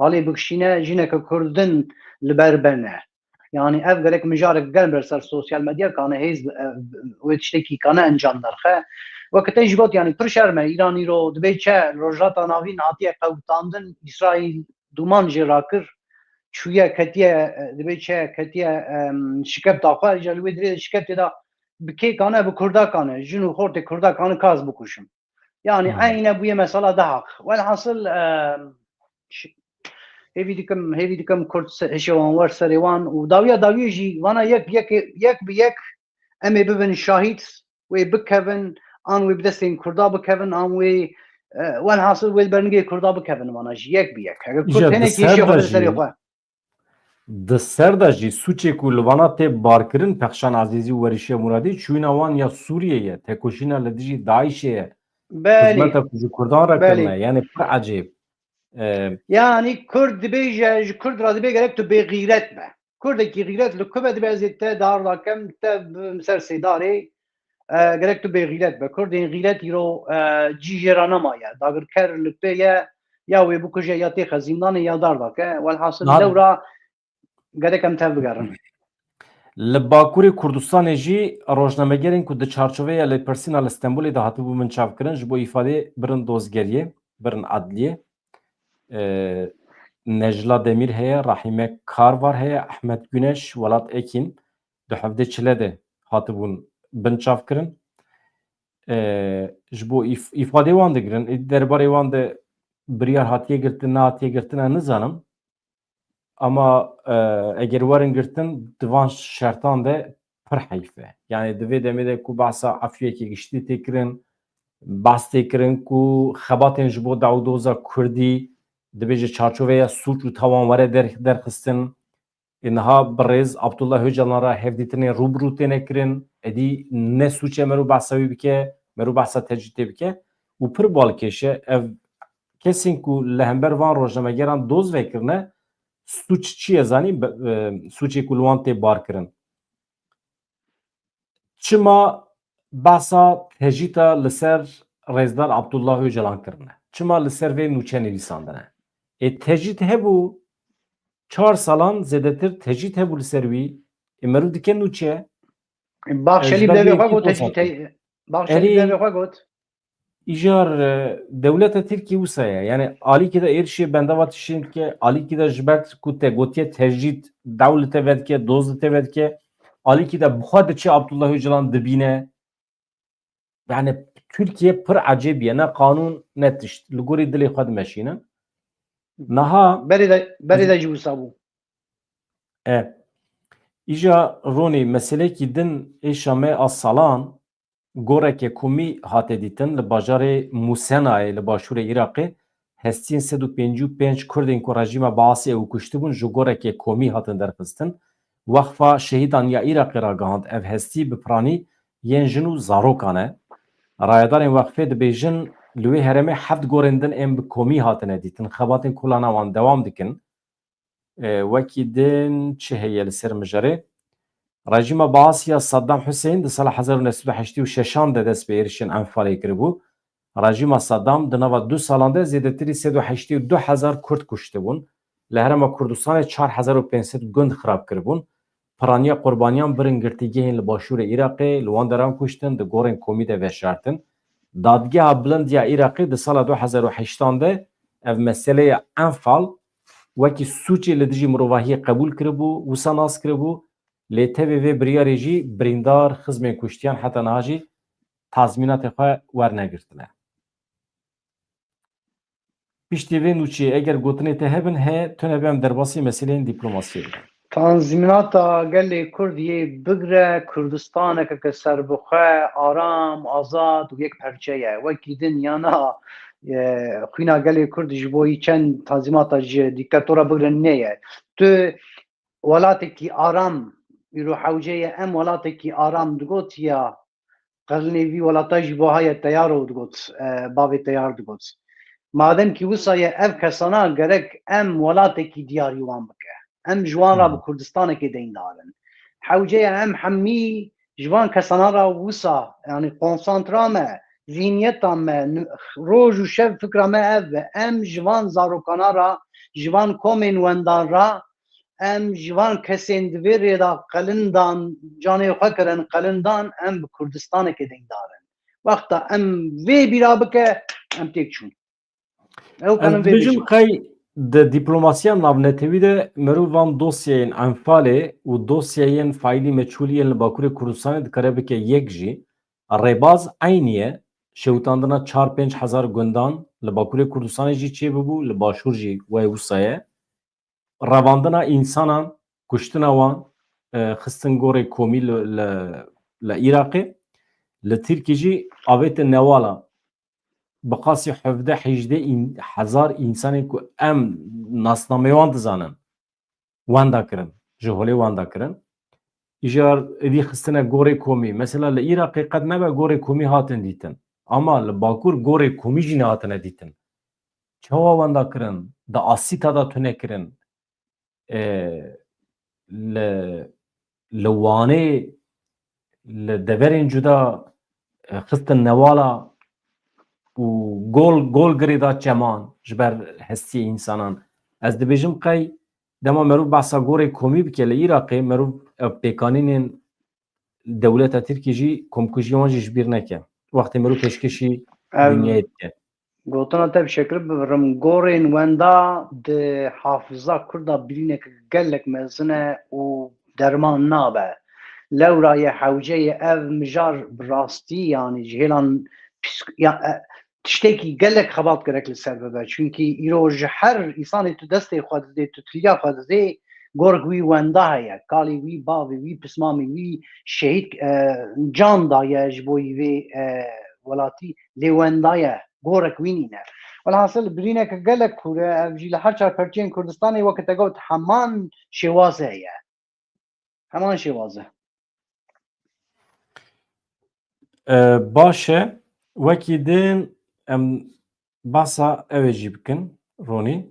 Balê bikişîne, jineke Kurd din li ber bene. Yanî ev gerek mijarek germ ber ser sosyal medya kane hêz, e, wê tiştekî kane encam derxe. Weke te jî got, yanî pir şerm e. Îran îro dibê çe li Rojhilata Navîn hatiye qewitandin, Îsraîl dûman jê rakir, çûye ketiye, e, dibê çe ketiye, em, şikefta xwe, îca li wê dirê de şikeftê de bi kê kane, bi Kurda kane, jin û xortê Kurda kane kaz bikuşin. Yanî Hmm. eyne bûye mesela dahaq. Welhasil, em, ş-, hêvî dikim, hêvî dikim Kurd se-, hişê wan wer serê wan û dawiya dawiyê jî vana yek bi yek, yek bi yek em ê bibin şahîd, wê bikevin, an wê bi destên Kurda bikevin, an wê, e, welhasil wê li ber nigê Kurda bikevin vana jî yek bi yek. Eger Kurd Îja di hinekî ser hişê de xwe li serê jî, xwe. Di ser de jî sûçê ku li vana tê barkirin, Pexşan Ezîzî û Werîşe Muradî, çûyîna wan ya Sûriyê ye, tekoşîna li dijî DAIŞê ye, Belê. xizmeta ku ji Kurdan re Belê. kirine, yani pir ecêb. E, Yanî Kurd dibêje, ji Kurd re dibê gerek tu bêxîret be. Kurdekî xîret li ku be dibe ez ê te dar dakem, te bibim ser sêdarê, e, gerek tu bêxîret be. Kurdên xîret îro, e, cî jê re nemaye. Dagirker li pê ye, ya wê bikuje, ya têxe zîndanê, ya dar dake. Welhasil Niha lewra gerek em tev bigerin. Li Bakurê Kurdistanê jî rojnamegerên ku di çarçoveya lêpirsîna li Stenbolê de hatibû binçavkirin, ji bo îfadê birin dozgeriyê, birin adliyê. E, Necla Demîr heye, Rahîme Karvar heye, Ehmed Güneş, Welat Ekîn, du hevdê çile de hatibûn binçavkirin. E, ji bo îf-, îfadê wan digirin. Ê, derbarê wan de biryar hatiye girtin, nehatiye girtin, ez nizanim. Ama, e, eger werin girtin, di van şertan de pir heyf e. Yani di vê demê de ku behsa efûyekê giştî tê kirin, behs tê kirin ku xebatên ji bo dewdoza Kurdî dibê ji çarçoveya sûc û tawan were der-, derxistin. Ê niha bi rêz Abdullah Öcalan re hevdîtinên rû bi rû têne kirin. Êdî ne sûc e mero behsa wî bike, mero behsa tecrîdê bike. Û pir balkêş e, ev kesên ku li hember van rojnamegeran doz vekirine, sûc çi ye zanî? Be-, e, sûcê ku li wan tê barkirin. Çima behsa tecrîta li ser Rêzdar Abdullah Öcalan kirine? Çima li ser vê nûçe nivîsandine? Ê tecrît hebû, çar salan zêdetir tecrît hebû li ser wî. Ê meriv dike nûçe. Baxşelî Ji ber devê vê xwe yekî got, doz tecrît hate. He-, Baxşelî Erê devê xwe got. Îcar, e, dewleta Tirkî wisa ye. Yani alîkî de êrişê bendava tiştên dike, alîkî de ji ber ku te gotiye tecrîd, dew li te vedike, doz li te vedike, alîkî de bi xwe diçe Abdullah Öcalan dibîne. Yani Tirkiye pir ecêb ye, ne qanûn, ne tişt. Li gorî dilê xwe dimeşînin. Niha Berê de, berê de jî wisa bû. E, îja Ronî, meselekî din ê Şamê a salan, goreke komî hate dîtin li bajarê Musenayê li başûrê Iraqê, hestiyên sed û pêncî û pênc Kurdên ku rejîma Baasê ew kuştibûn ji goreke komî hatin derxistin. Wexfa Şehîdan ya Iraqê ragihand, ev hestî bi piranî yên jin û zarokan e. Rayedarên Wexfê dibêjin, li wê herêmê heft gorên din ên bi komî hatine dîtin, xebatên kolana wan dewam dikin. E, wekî din çi heye li ser mijarê? Rejîma Baasiya Saddam Hussein di sala hezar û neh sed û heştê û şeşan de dest bi êrişên Enfalê kiribû. Rejîma Saddam di nava du salan de zêdetirî sed û heştê û du hezar Kurd kuştibûn. Li Herêma Kurdistanê çar hezar û pênc sed gund xirab kiribûn. Piraniya qurbaniyan birin girtîgehên li başûrê Iraqê li wan deran kuştin, di gorên komî de veşartin. Dadgeha Bilind ya Iraqê di sala du hezar û heştan de ev meseleya Enfal wekî sûcê li dijî mirovahiyê qebûl kiribû, wisa nas kiribû, lê tevê vê biryarê jî birîndar, xizmên kuştiyan heta niha jî tazmînatê xwe wernegirtine. Piştî vê nûçeyê eger gotinê te hebin, he, tune be em derbasî meseleyên dîplomasiyê bikin. Tanzîmata gelê Kurd yê bigre Kurdistaneke ke serbixwe, aram, azad û yek perçe ye. Wekî din yana, e, xwîna gelê Kurd ji bo yî çend tanzîmata ji dîktatora bigre neye. Tu welatekî aram, îro hewce ye em welatekî aram digot ya qirnê vî welata jî buha ye teyar û digot, e, bavê teyar digot. Madem kî wisa ye ev kesana gerek em welatekî diyarî wan bike. Em ji wan re bi Hmm. Kurdistanekê deyndar in. Hewce ye em hemî ji van kesana re wisa, yanî konsantra me, Zihniyeta me, n-, roj û şev fikra me ev be. Em ji van zarokana re, ji van komên wendan re, em ji van kesên di vê rê de qelindan, canê xwe kirin qelindan, em bi Kurdistanekê dengdar in. Wexta em vê bîra bike, em têk çûn. Ew Ez kanin vê dibêjim bêjin. Qey di diplomasiya navnetewî de merû van dosyayên enfalê û dosyayên faîlî meçhûlî yên li Bakurê Kurdistanê dikare bike yek jî. Rêbaz eynî ye. Şewitandina çar pênc hezar gundan li Bakurê Kurdistanê jî çêbibû, li Başûr jî wê wisa ye. Revandina însanan, kuştina wan, e, xistin gorê komî li, li, li Iraqê. Li Tirkî jî avêtin newala bi qasî hevdeh hejdeh în-, hezar însanên ku em nasnameyê wan dizanin, wenda kirin, ji holê wenda kirin. Îjar êdî xistine gorê komî. Mesela li Iraqê qet nebe gorê komî hatin dîtin. Ama li Bakur gorê komî jî nehatine dîtin. Çawa wenda kirin? Di asîta de tune kirin. E, li, li Wanê, li deverên cuda, e, xistin newala û gol, gol girê da çeman ji ber hestiyê însanan. Ez dibêjim qey dema merûv behsa gorê komî bike li Iraqê, merûv ev pêkanînên dewleta Tirkî jî komkujiya wan jî ji bîr neke. Wextê merûv pêşkêşî Ev dinyayê dike. Gotina te bi şekil bibirim, gorên wenda di hafiza Kurda birînek gelek mezin e û derman nabe. Lewra ye, hewce ye, ev mijar bi rastî, yanî ji hêlan psîk-, ya, e, tiştekî gelek xebat gerek li ser bibe. Çunkî îro ji her îsanê tu destê xwe didê, tu tiliya xwe didê, gorek wî wenda heye. Kalê wî, bavê wî, pismamê wî şehîd, e, can daye ji bo yî vê, e, welatî, lê wenda ye. Gorek wî nîne. Welhasil birîneke gelek kûr e, ev jî li her çar perçeyên Kurdistanê weke te got heman şêwaz heye. Heman şêwaz e. E, baş e. Wekî din em behsa ew ê jî bikin, Ronî.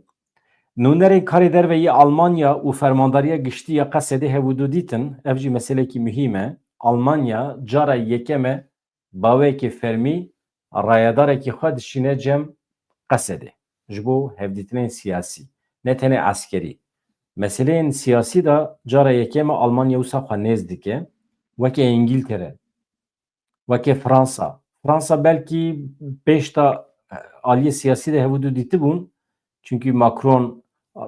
Nûnerên karê derve yê Almanya û Fermandariya Giştî ya Qesedê hevûdu dîtin, ev jî meselekî muhîm e. Almanya cara yekem e baweyekê fermî rayedarekî xwe dişîne cem Qesedê ji bo hevdîtinên siyasî, ne tenê eskerî. Meseleyên siyasî de cara yekem e Almanya wisa xwe nêz dike, weke Îngîltere, weke Fransa. Fransa belkî pêş de aliyê siyasî de hevûdu dîtibûn, çunkî Macron, e,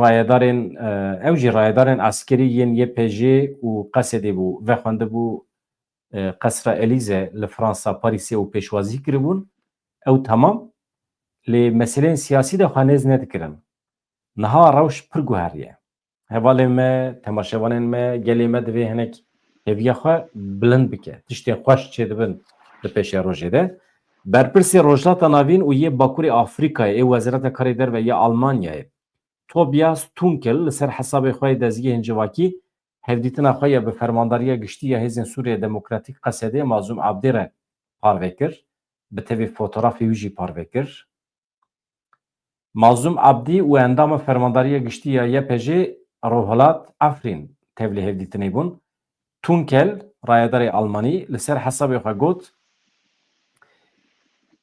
rayedarên, e, ew jî rayedarên eskerî yên Y P G û Qesedê bû, vexwendibû, e, Qesra Elîze li Fransa, Parîsê û pêşwazî kiribûn. Ew temam. Lê meseleyên siyasî de xwe nêz nedikirin. Niha rewş pir guheriye. Hevalên me, temaşevanên me, gelê me divê hinek hêviya xwe bilind bike. Tiştên xweş çêdibin di pêşerojê de. Berpirsê Rojhilata Navîn û yê Bakurê Afrîkayê ê Wezareta Karê Derve ya Almanyayê, Tobias Tunkel, li ser hesabê xwe yê dezgehên civakî hevdîtina xwe ya bi Fermandariya Giştî ya Hêzên Sûriya Demokratîk, Qesedê, Mazlûm Abdî re parve kir. Bi tevî fotografê wî jî parve kir. Mazlûm Abdî û endama Fermandariya Giştî ya Y P G Rojhilat Efrîn tevlî hevdîtinê bûn. Tunkel, rayedarê Almanî, li ser hesabê xwe got,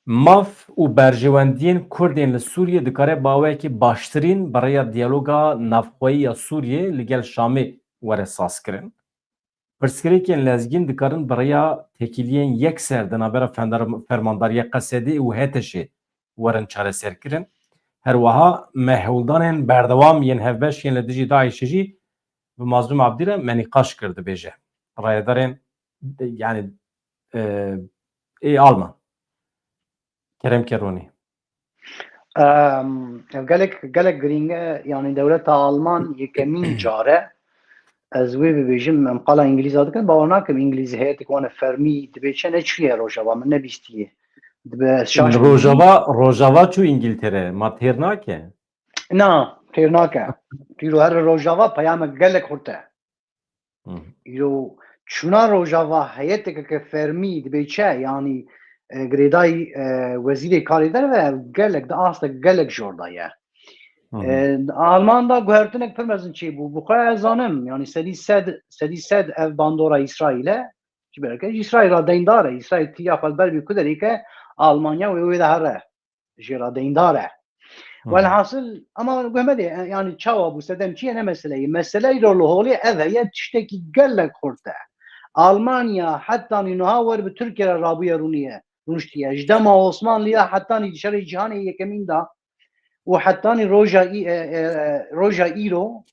maf û berjewendiyên Kurdên li Sûriyê dikare bi awayekî baştirîn bi rêya diyaloga navxweyî ya Sûriyê li gel Şamê were sazkirin. Pirsgirêkên lezgîn dikarin bi rêya têkiliyên yekser di navbera fendar-, Fermandariya Qesedê û H T Şê werin çareserkirin. Her wiha me hewldanên berdewam yên hevbeş yên li dijî DAIŞê jî bi Mazlûm Abdî re me nîqaş kir, dibêje rayedarên, yanî, e, ê Alman. Kerem ke Ronî. Em, ev gelek, gelek girîng e, yanî dewleta Alman yekemîn car e. Ez wê bibêjim, em qala Îngilîza dikin, bawer nakim Îngilîz heyetêk wan e fermî dibê çi, neçûye Rojava, min nebîstiye. Dibe ez şaş bûm. Rojava, Rojava çû Îngiltere, ma têr nake? Na, têr nake. Îro here Rojava peyamek gelek xurt e. Hı. Îro çûna Rojava heyeteke ke fermî dibê çi, yanî, e, girêdayî, e, wezîrê karê derve gelek di astek gelek jor de ye. Hı hı. E, Alman da guhertinek pir mezin çêbû. Bi xwe ez zanim, yanî sedî sed, sedî sed ev bandora Îsraîl e. Ji ber ke Îsraîl re deyndar e. Îsraîl tîya xwe li ber vî ku derê ke Almanya wê wê de here. Jê re deyndar e. Hı. Welhasil, ama guhmedê, e, yani çawa bû, sedem çi ye, ne mesele ye. Mesele îro li holê ev heye, tiştekî gelek xurt e. Almanya hetanî niha wer bi Tirkiye re rabûye rûniye, rûniştiye. Ji dema Osmanliya hetanî di şerê cîhanê yekemîn de û hetanî roja î-, e, e, e, roja îro,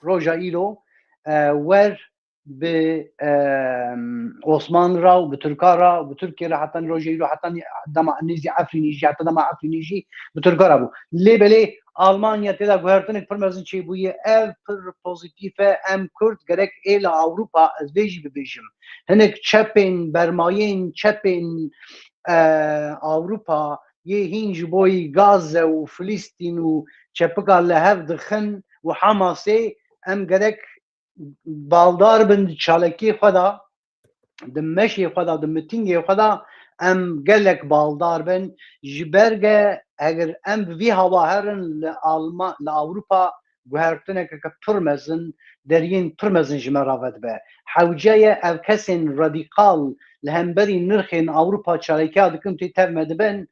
roja îro, e, wer bi, em, Osman re û bi Tirka re û bi Tirkiye re hetanî roja îro, hetanî dema nêzî Efrînî jî, heta dema Efrînî jî bi Tirka re bû. Lê belê Almanya tê de guhertinek pir mezin çêbûye. Ev pir pozîtîf e. Em Kurd gerek ê li Ewropa, ez vê jî bibêjim. Hinek çepên, bermayên çepên, e, Ewropa yê hîn ji bo yî Gazze û Filistîn û çepika li hev dixin û Hamasê, em gerek baldar bin di çalakiyê xwe de, di meşê xwe de, di mitîngê xwe de em gelek baldar bin. Ji ber ge eger em bi vî hewa herin li Alma-, li Ewropa guhertinekeke pir mezin, deriyên pir mezin ji me re vedibe. Hewce ye ev kesên radîkal li hemberî nirxên Ewropa çalakiya dikin tê tev me dibin.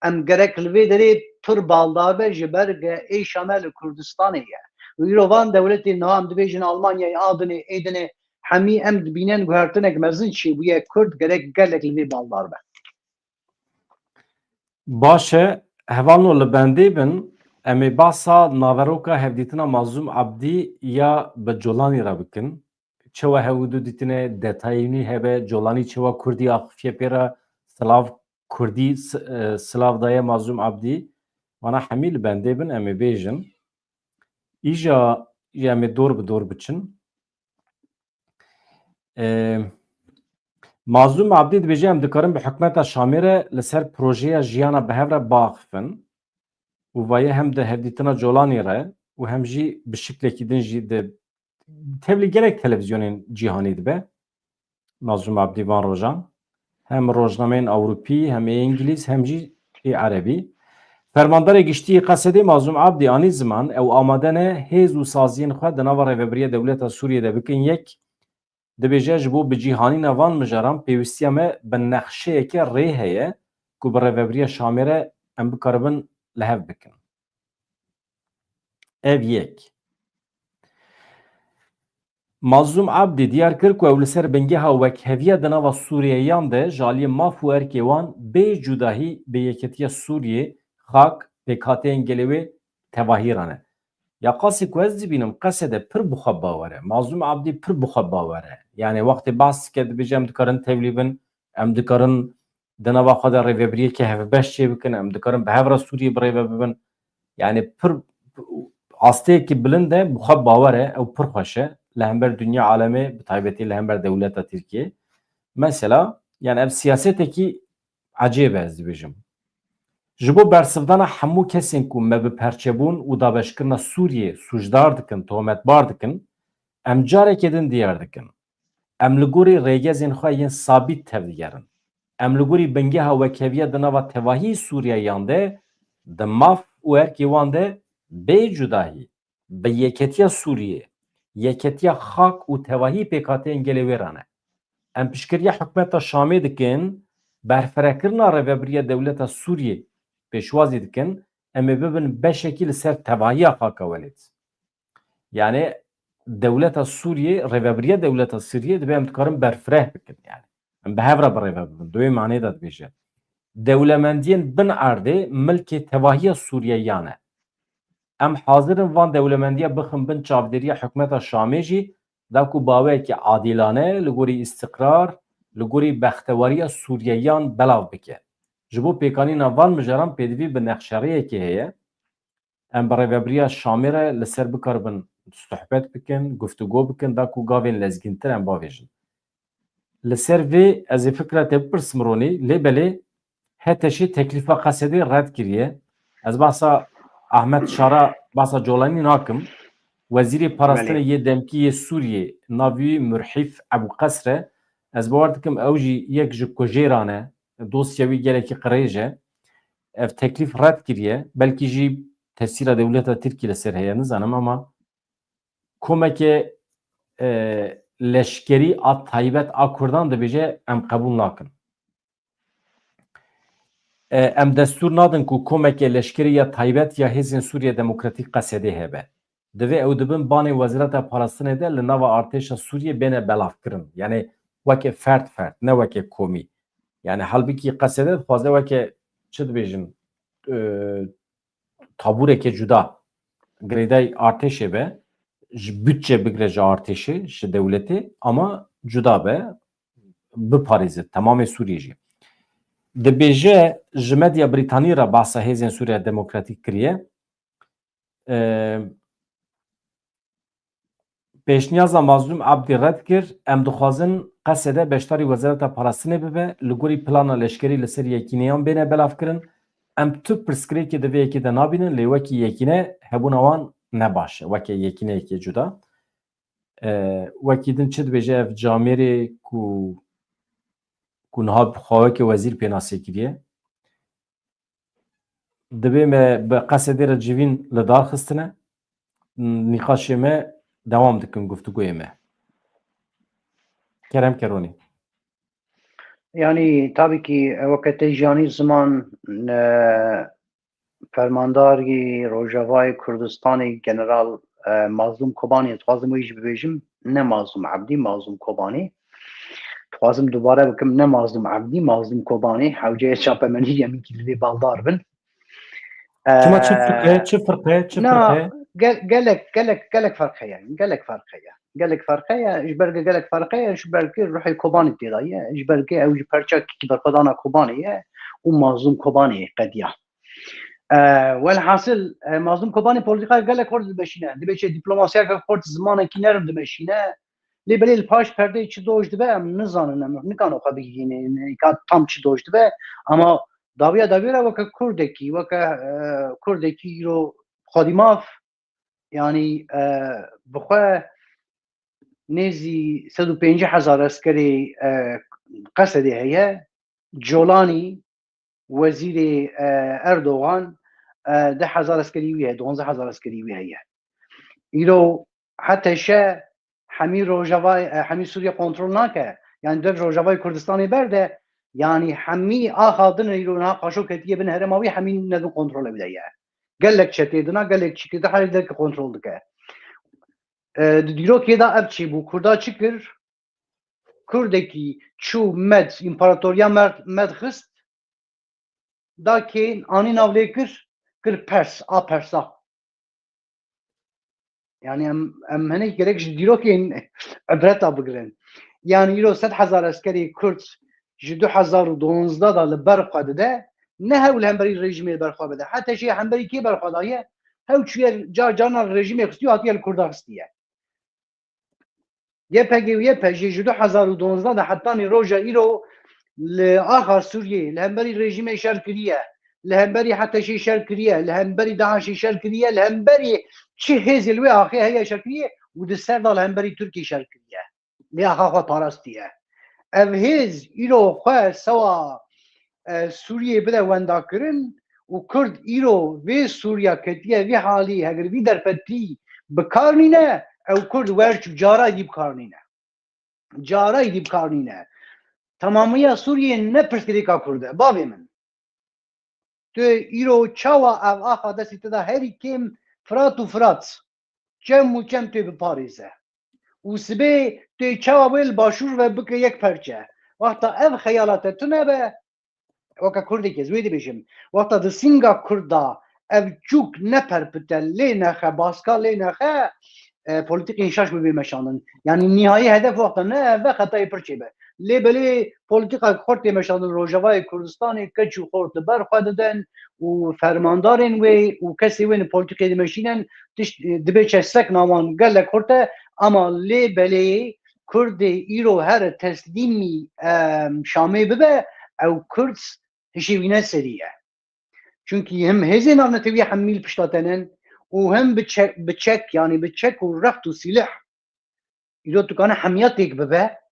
Em gerek li vê derê pir baldar be ji ber ge êşa me li Kurdistanê ye. Û îro van dewletên niha em dibêjin Almanyayê, a dinê, ê dinê, hemî em dibînin guhertinek mezin çêbûye. Kurd gerek gelek li vê baldar be. Baş e, hevalno li bendê bin, em ê basa naveroka hevdîtina Mazlûm Abdî ya bi Colanî re bikin. Çewa hew û du dîtine, detayê wî hebe, Colanî çewa Kurdî axifiye pê re, silav Kurdî s-, e, silav daye Mazlûm Abdî. Vana hemî li bendê bin, em ê bêjin. Îja, îja em ê dor bi dor biçin. E, Mazlûm Abdî dibêje, em dikarin bi hikûmeta Şamê re li ser projeya jiyana bi hev re biaxifin û vaye hem di hevdîtina Colanî re û hem jî bi şiklekî din jî di tevlî gelek televîzyonên cîhanî dibe. Mazlûm Abdî van rojan hem rojnameyên Ewropî, hem ê Îngilîz, hem jî ê Erebî. Fermandarê Giştî yê Qesedê Mazlûm Abdî anî ziman, ew amade ne hêz û saziyên xwe di nava rêvebiriya dewleta Sûriyê de bikin yek. Dibêje, ji bo bicîhanîna van mijaran pêwîstiya me bi nexşeyeke rê heye ku bi rêvebiriya Şamê re em bikaribin li hev bikin. Ev yek. Mazlûm Abdî diyar kir ku ew li ser bingeha wekheviya di nava Sûriyeyan de ji aliyê maf û erkê wan bê cudahî bi yeketiya Sûriyê, xak, pêkhateyên gelê wê tevahî re ne. Ya qasî ku ez dibînim, Qesede pir bi xwe bawer e. Mazlûm Abdî pir bi xwe bawer e. Yani wextê behs dike, dibêje, em dikarin tevlî bin, em dikarin di nava xwe de rêvebiriyeke hevbeş çêbikin, em dikarin bi hev re Sûriyê bi rêve bibin. Yani pir asteyekî bilind e, bi xwe bawer e, ew pir xweş e. Li hember dinya alemê, bi taybetî li hember dewleta Tirkiyê. Mesela, yani ev siyasetekî ecêb e, ez dibêjim. Ji bo bersivdana hemû kesên ku me bi perçebûn û dabeşkirina Sûriyê sûcdar dikin, tohmetbar dikin, em careke din diyar dikin. Em li gorî rêgezên xwe yên sabît tevdigerin. Em li gorî bingeha wekheviya di nava tevahî Sûriyeyan de, di maf û erkê wan de bê cudahî, bi yeketiya Sûriyê, yeketiya xak û tevahî pêkhateyên gelê wê re ne. Em piştgiriya hikûmeta Şamê dikin, berfirekirina rêvebiriya dewleta Sûriyê pêşwazî dikin, em ê bibin beşekî li ser tevahiya xaka welêt. Yani dewleta Sûriyê, rêvebiriya dewleta Sûriyê dibe em dikarin berfireh bikin yani. Em bi hev re bi rêve bibin. Di wê manê de dibêje. Dewlemendiyên bin erdê milkê tevahiya Sûriyeyan e. Em hazir in van dewlemendiya bixin bin çavdêriya hikûmeta Şamê jî, da ku bi awayekî adîlane li gorî îstiqrar, li gorî bextewariya Sûriyeyan belav bike. Ji bo pêkanîna van mijaran pêdivî bi nexşerêyekê heye. Em bi rêvebiriya Şamê re li ser bikaribin sohbet bikin, guftûgo bikin, da ku gavên lezgîntir em bavêjin. Li ser vê ez ê fikra te bipirsim Ronî, lê belê H T Ş teklîfa Qesedê red kiriye. Ez behsa Ahmet Şara, behsa Colanî nakim. Wezîrê Parastinê Belê. yê demkî yê Sûriyê, navî wî Murhîf Ebû Qesr e. Ez bawer dikim ew jî yek ji kujêran e. Dosya wî gelekî qirêj e. Ev teklîf red kiriye. Belkî jî tesîra dewleta Tirkî li ser heye, nizanim, ama komeke, e, leşkerî a taybet a Kurdan dibêje, em qebûl nakin. E, em destûr nadin ku komeke leşkerî ya taybet ya Hêzên Sûriye Demokratîk, Qesedê hebe. Divê ew di bin banê Wezareta Parastinê de li nava artêşa Sûriyê bêne belavkirin. Yani weke ferd ferd, ne weke komî. Yani halbikî Qesede dixwaze weke, çi dibêjin, e, tabûreke cuda girêdayî artêşê be, ji budçe bigre ji artêşê, ji dewletê, ama cuda be, biparêze temamê Sûriyê jî. Dibêje, ji medya Brîtanî re bahsa Hêzên Sûriya Demokratîk kiriye. E, Pêşniyaza Mazlûm Ebdî red kir, em dixwazin Qesede beşdarî Wezareta Parastinê bibe, li gorî plana leşkerî li ser yekîneyan bêne belavkirin. Em tu pirsgirêkê di vê yekê de nabînin, lê wekî yekîne hebûna wan ne baş e, weke yekîneyekê cuda. E, wekî din çi dibêje ev camêrê ku, ku niha bi xwe weke wezîr pênasê kiriye? Divê me bi Qesedê re civîn li dar xistine. Nîqaşê me dewam dikin, guftûgoyê me. Kerem Keronî. Yani tabii ki, e, weke te jî anî ziman, e, fermandarî Rojavayê Kurdistanê General, e, Mazlûm Kobanî, ez dixwazim wê jî bibêjim, ne Mazlûm Ebdî, Mazlûm Kobanî. Dixwazim dubare bikim, ne Mazlûm Ebdî, Mazlûm Kobanî. Hewceyê çapemenî yemînkî li vê baldar bin. Çima, çi firqe, çi firqe, çi Na, firqe? gel-, gelek, gelek, gelek ferq heye. Gelek ferq heye. Gelek ferq heye. Ji ber gelek ferq heye, ji ber ruhê Kobanî tê de ye. Ji ber ew jî perçekî berxwedana Kobanê ye û Mazlûm Kobanê qediya. E, welhasil, e, Mazlûm Kobanî polîtîkayek gelek xurt dimeşîne. Dibê çi dîplomasiyeke xurt, zimanekî nerm dimeşîne. Lê belê li paş perdeyê çi doj dibe em nizanin, em nikane xwe bigihînin, ka tam çi doj dibe. Ama dawiya dawî re weke Kurdekî, weke, e, Kurdekî îro xwedî maf, yanî, e, bi xwe nêzî sed û pêncî hezar eskerê, e, Qesedê heye. Colanî, wezîrê, e, Erdogan, e, deh hezar eskerî wî heye, duwazdeh hezar eskerî wî heye. Îro HTŞ hemî Rojavayê, e, hemî Sûriye kontrol nake. Yani dev Rojavayê Kurdistanê berde, yani hemî axa din îro niha qaşo ketiye bin herêma wî, hemî ne di kontrolê wî de ye. Gelek çetê dina, gelek çîkê di herê de kontrol dike. E, di dîrokê de ev çêbû, Kurda çi kir? Kurdekî çû med, împaratoriya med, med xist, da kê anî nav lê kir, kir Pers, a Persa. Yani em, em hinek gerek ji dîrokên ibreta bigirin. Yani îro sed hezar eskerê Kurd ji du hezar û duwazdeh de li ber xwe dide, ne hew li hemberî rejîmê li ber xwe bide. Heta jî hemberî kê ber xwe daye, hew çûye car carna rejîmê xistiye, hatiye li Kurda xistiye. Y P G û Y P J ji du hezar û duwazdeh de hetanî roja îro li axa Sûriyê li hemberî rejîmê şer kiriye, li hemberî HTŞê şer kiriye, li hemberî DAIŞê şer kiriye, li hemberî çi hêzê li wê axê heye şer kiriye û di ser de li hemberî Tirkiyê şer kiriye. Lê axa xwe parastiye. Ev hêz îro xwe sewa, e, Sûriyê bide wendakirin û Kurd îro vê Sûriya ketiye vî halî, heger vî derfetî bi kar nîne, ew Kurd wer çû, cara dî bi kar nîne. Cara dî bi kar nîne. Temamiya Sûriyê ne pirsgirêka Kurd e, bavê min. Tu îro çawa ev axa destê te de herî kêm Firat û Firat, çem û çem tu biparêze. Û sibê tu çawa wê li başûr ve bike yek perçe. Wexta ev xeyala te tune be, weke Kurdekî ez wê dibêjim, wexta di sînga Kurd de ev çûk neperpite, lê nexe, baska lê nexe, e, polîtîkên şaş bibê meşandin. Yanî nîhayî hedef wexta ne ev be, xetayê pir çêbe. Lê belê polîtîka xurt tê meşandin, Rojavayê Kurdistanê keç û xort li ber xwe didin û fermandarên wê û kesê wê li polîtîkê dimeşînin, tişt, e, dibê çesek nawan gelek xurt e, ama lê belê Kurdê îro here teslîmî, e, Şamê bibe, ew Kurd hişê wî ne serî ye. Çunkî him hêzên navnetewî hemî li pişta te ne û him bi çek, bi çek, yanî bi çek û rext û sîleh îro dikane hemiya têk bibe.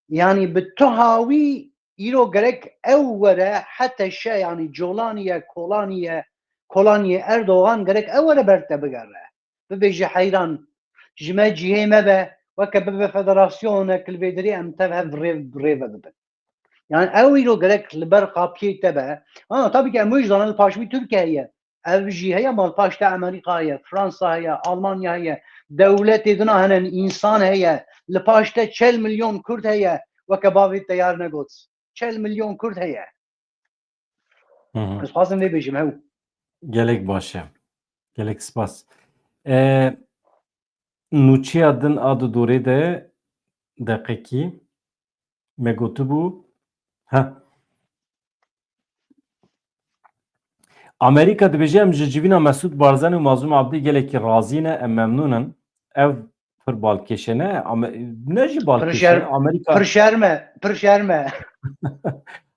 Yanî bi tu hawî îro gerek ew were HTŞ, yanî Colanî ye, Kolanî ye, Kolanî ye, Erdogan gerek ew were ber te bigere. Bibêje heyran, ji me cihê me be, weke bibe federasyonek li vê derê em tev hev rê, rê ve bibin. Yani ew îro gerek li ber qapiyê te be. Ha, tabii ki em wê jî zanin li paşmî Tirkiye heye. Ev jî heye, mal paş te Amerîka heye, Fransa heye, Almanya heye. Dewletê dina hene, însan heye. Li paş te çel milyon Kurd heye. Weke bavê te yar negot. Çel milyon Kurd heye. Hı hı. Ez xwazim vê bêjim, hew. Gelek baş e. Gelek spas. E, nûçeya din a di dorê de deqekî me gotibû. Ha. Amerîka dibêje, em ji civîna Mesûd Barzanî û Mazlûm Abdî gelekî razî ne, em memnûn in. Ev pir balkêş e, ne? Ame-, ne jî balkêş e, şer-, Amerîka pir şerm e, pir şerm e.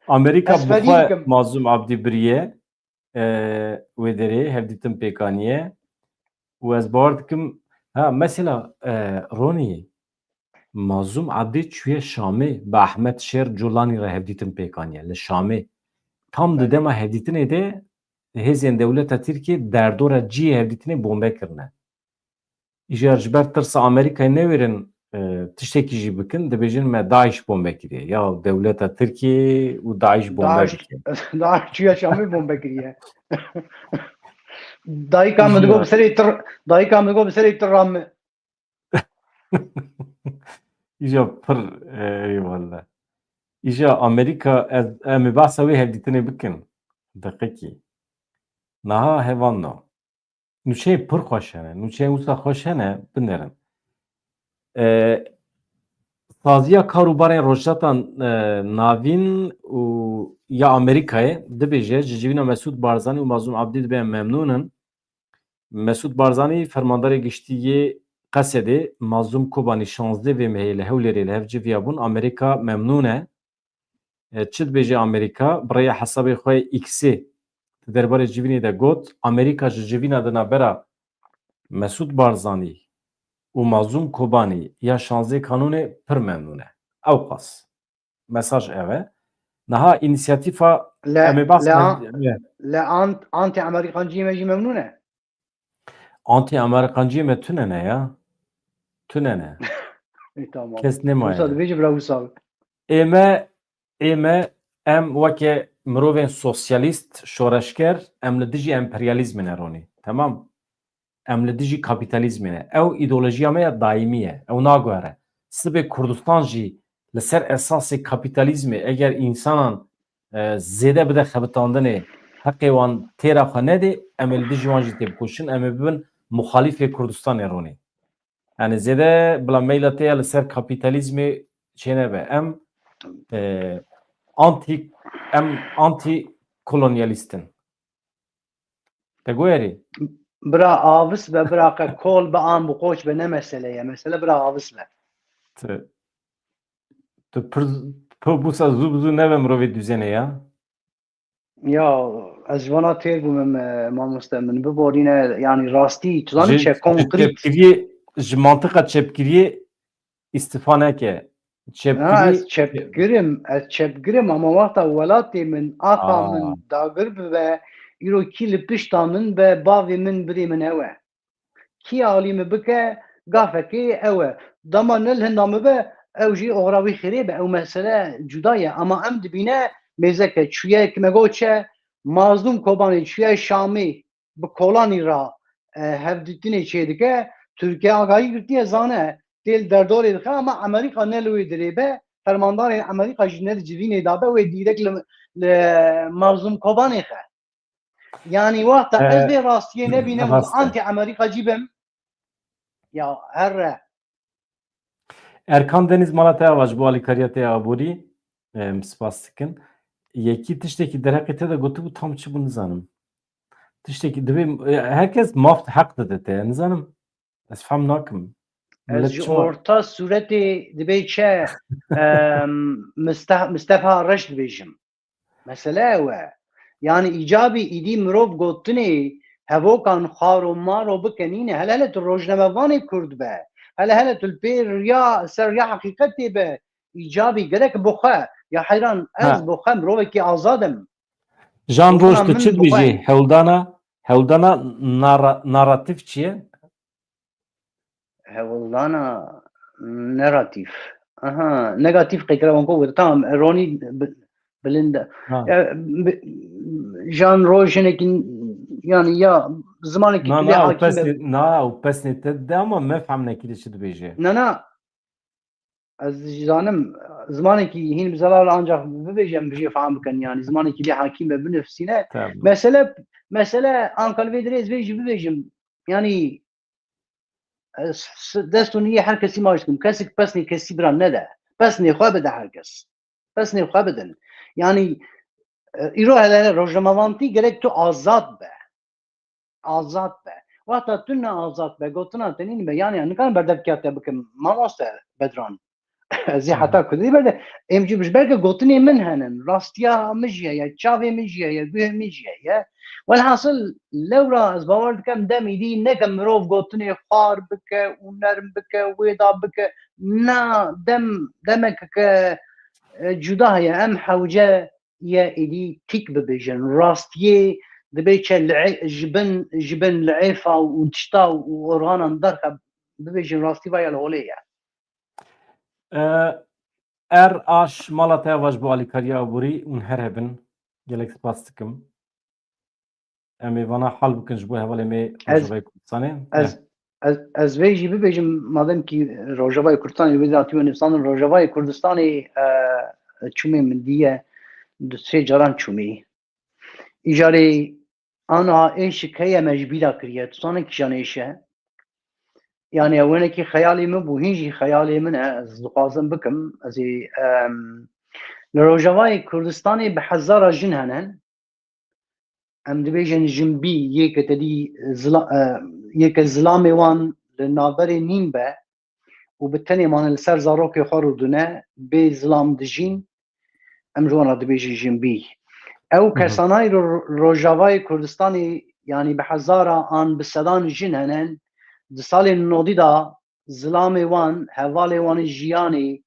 Amerîka Ez bi xwe fedî dikim. Mazlûm Abdî biriye, e, wê derê hevdîtin pêk aniye. Û ez bawer dikim, ha, mesela, e, Ronî, Mazlûm Abdî çûye Şamê, bi Ahmet Şêr Culanî re hevdîtin pêk aniye li Şamê. Tam di Belê. dema hevdîtinê de hêzên dewleta Tirkiyê derdora cihê hevdîtinê bombe kirine. Îcar ji ber tirsa Amerîkayê newêrin, e, tiştekî jî bikin, dibêjin me DAIŞ bombe kiriye. Ya dewleta Tirkiyê û DAIŞ bombe DAIŞ, dike. DAIŞ çûye Şamê bombe kiriye. Dayika min digot bi serê tir, dayika min digot bi serê tir ram. Îja pir, e, eyvallah. Îja Amerîka, ez, em ê behsa wê hevdîtinê bikin. Deqekî. Niha hevalno. Nûçeyên pir xweş hene. Nûçeyên wisa xweş hene, binerin. E, Saziya Karûbarên Rojhilata, e, Navîn û ya Amerîkayê dibêje, ji civîna Mesûd Barzanî û Mazlûm Abdî dibe em memnûn in. Mesûd Barzanî, fermandarê giştî yê Qesedê, Mazlûm Kobanî şazdeh vê mehê li Hewlêrê li hev civiya bûn. Amerîka memnûn e. E, çi dibêje Amerîka? Bi rêya hesabê xwe yê X-ê di derbarê civînê de got, Amerîka ji civîna di navbera Mesûd Barzanî û Mazlûm Kobanî ya şazdeh Kanûnê pir memnûn e. Ewqas. Mesaj ev e. Niha înisiyatîfa Li, em ê behs li an-, li an-, anti-Amerîkanciyê me jî memnûn e. Anti-Amerîkanciyê me tune ne ya. Tune ne. Ê, tamam. Kes nemaye. Wisa dibêje bira wisa. Ê me, ê me, em weke mirovên sosyalîst, şoreşger, em li dijî emperyalîzmê ne Ronî. Temam? Em li dijî kapîtalîzmê ne. Ew îdeolojiya me ya daîmî ye. Ew naguhere. Sibê Kurdistan jî li ser esasê kapîtalîzmê, eger însanan, e, zêde bide xebitandinê, heqê wan têra xwe nedê, em ê li dijî wan jî têbikoşin, em ê bibin muxalîfê Kurdistanê Ronî. Yani zêde bila meyla te ya li ser kapîtalîzmê çênebe. Em, e, anti, em anti-kolonyalîst in. Te guherî? Bira avis be, bira qe kol be, an bi qoç be, ne mesele ye. Mesele bira avis be. Tu, tu pir, tu busa zû bi zû nebe mirovê duzêne ya. Ya, ez ji vana têr bûme, me, mamoste, min biborîne, yani rastî, tu zanî Ji, çe ji konkret. Çepgiriyê, ji mantiqa çepgiriyê îstifa neke. Ha, ez çepgirî-, çepgir im, ez çepgir im, ama wexta welatê min, axa Aa. min dagir bibe, îro kî li pişta min be, bavê min, birê min ew e. Kî alî min bike, gafekê ew e. Dema ne li hinda min be, ew jî oxira wî xêrê be, ew mesele cuda ye. Ama em dibîne mêzeke çûye, ki me got çe, Mazlûm Kobanê çûye Şamê, bi Kolanî re, e, hevdîtinê çêdike, Tirkiye agahî girtiye, zane, tê li derdorê dixe, ama Amerîka ne li wê dirê be, fermandarên Amerîka jî ne di civînê de be, wê dîrek li, li Mazlûm Kobanê xe. Yani wexta ez Ee, vê rastiyê nebînim û rast e. anti Amerîka jî bim, ya herre. Erkan Deniz, mala te ava, ji bo alîkariya te aborî, em, spas dikin. Yekî tiştekî derheqê te de gotibû, tam çi bû nizanim. Tiştekî dibê, e, herkes maf heq dide te, nizanim. Ez fehm nakim. Ez Millet ji çima orta sûretê dibê çe, em, Miste-, Mistefa Reş dibêjim. Mesele ew e. Yani îcabî îdî mirov gotinê hevokan xaro maro bike nîne. Hele hele tu rojnamevanê Kurd be. Hele hele tu li pê riya, ser riya heqîqetê be. Îcabî gerek bi xwe. Ya heyran, ez Ha. bi xwe mirovekî azad im. Jan Gotina Roj, tu min çi bi xwe. dibêjî? Hewldana, hewldana nara-, naratif çi ye? Hewldana Neratîf. Aha, negatîf qêkira wan ku tamam, Ronî bi-, bilind. Ha. Ya, bi-, jan roj hinekî, yani ya zimanekî Na, tu lê na, ew hakim be. pesnê, na, ew pesnê te de ama mefhem nekî de çi dibêje. Na, na. Ez zanim zimanekî hîn bi zelal ancak bibêje em bijê fam bikin yani zimanekî lê hakim be binifsîne. Tamam. Mesele, mesele Ankara vê dirê ez vê jî bibêjim. Yani ez s-, dest û niyê her kesî maç dikim. Kesik pesnê kesî bira nede. Pesnê xwe bide her kes. Pesnê xwe bidin. Yani e, îro hele rojnamevantî gerek tu azad be. Azad be. Wexta tu ne azad be, gotina te nîn be. Yani nikarim berdevkiya te bikim. Mamoste Bedran. Ez ê heta kudî berde. Em jî ji ber ke gotinê min henin. Rastiya min jî heye, çavê min jî heye, guhê min jî heye. Welhasil lewra ez bawer dikim demî dî neke mirov gotinê xwar bike û nerm bike, wê da bike. Na dem, demek ke e, cuda heye. Em hewce ye êdî tîk bibêjin. Rastiyê dibê çe li ê-, ji bin, ji bin li êfa û tişta û organan derxe bibêjin rastî vaya li holê ye. E, Er aş mala te ya va ji bo alîkariya aborî hûn her hebin. Gelek spas dikim. Em ê vana hal bikin ji bo hevalê me Ez- Rojavayê Kurdistanê. Ez, ez, ez vê jî bibêjim, madem kî Rojavayê Kurdistanê wê datî wê nivîsandin, Rojavayê Kurdistanê, e, çûmê min dî ye, du sê caran çûmî. Îcarê ana êşik heye me ji bîra kiriye, tu zane kîjan êş e? Yani ew wenekî xeyalê min bû, hîn jî xeyalê min e, ez dixwazim bikim. Ez ê, em, li Rojavayê Kurdistanê bi hezara jin hene. Em dibêjin jinbî, yê ke te dî zila-, e, yê ke zilamê wan li navberê nîn be û bi tenê mane li ser zarokê xwe rûdine, bê zilam dijîn, em ji wan re dibêjin jinbî. Ew Mhm. kesanayî ro-, Rojavayê Kurdistanê, yanî bi hezara an bi sedan jin hene, di salên nodî de zilamê wan, hevalê wan ê jiyanê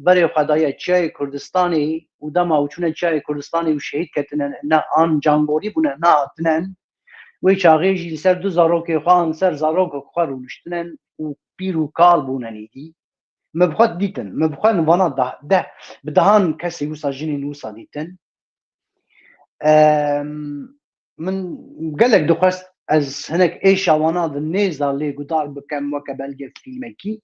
berê xwe daye çiyayê Kurdistanê û dema ew çûne çiyayê Kurdistanê û şehîd ketine, ne an cangorî bûne, nehatine. Wê çaxê jî li ser du zarokê xwe an li ser zarokek xwe rûniştine û pîr û kal bûne nîdî. Me bi xwe dîtin. Me bi xwe vana da-, deh, bi dehan kesê wisa jinên wisa dîtin. Em, min gelek dixwest ez hinek êşa wana di nêz de lê guhdar bikem weke belge fîlmekî.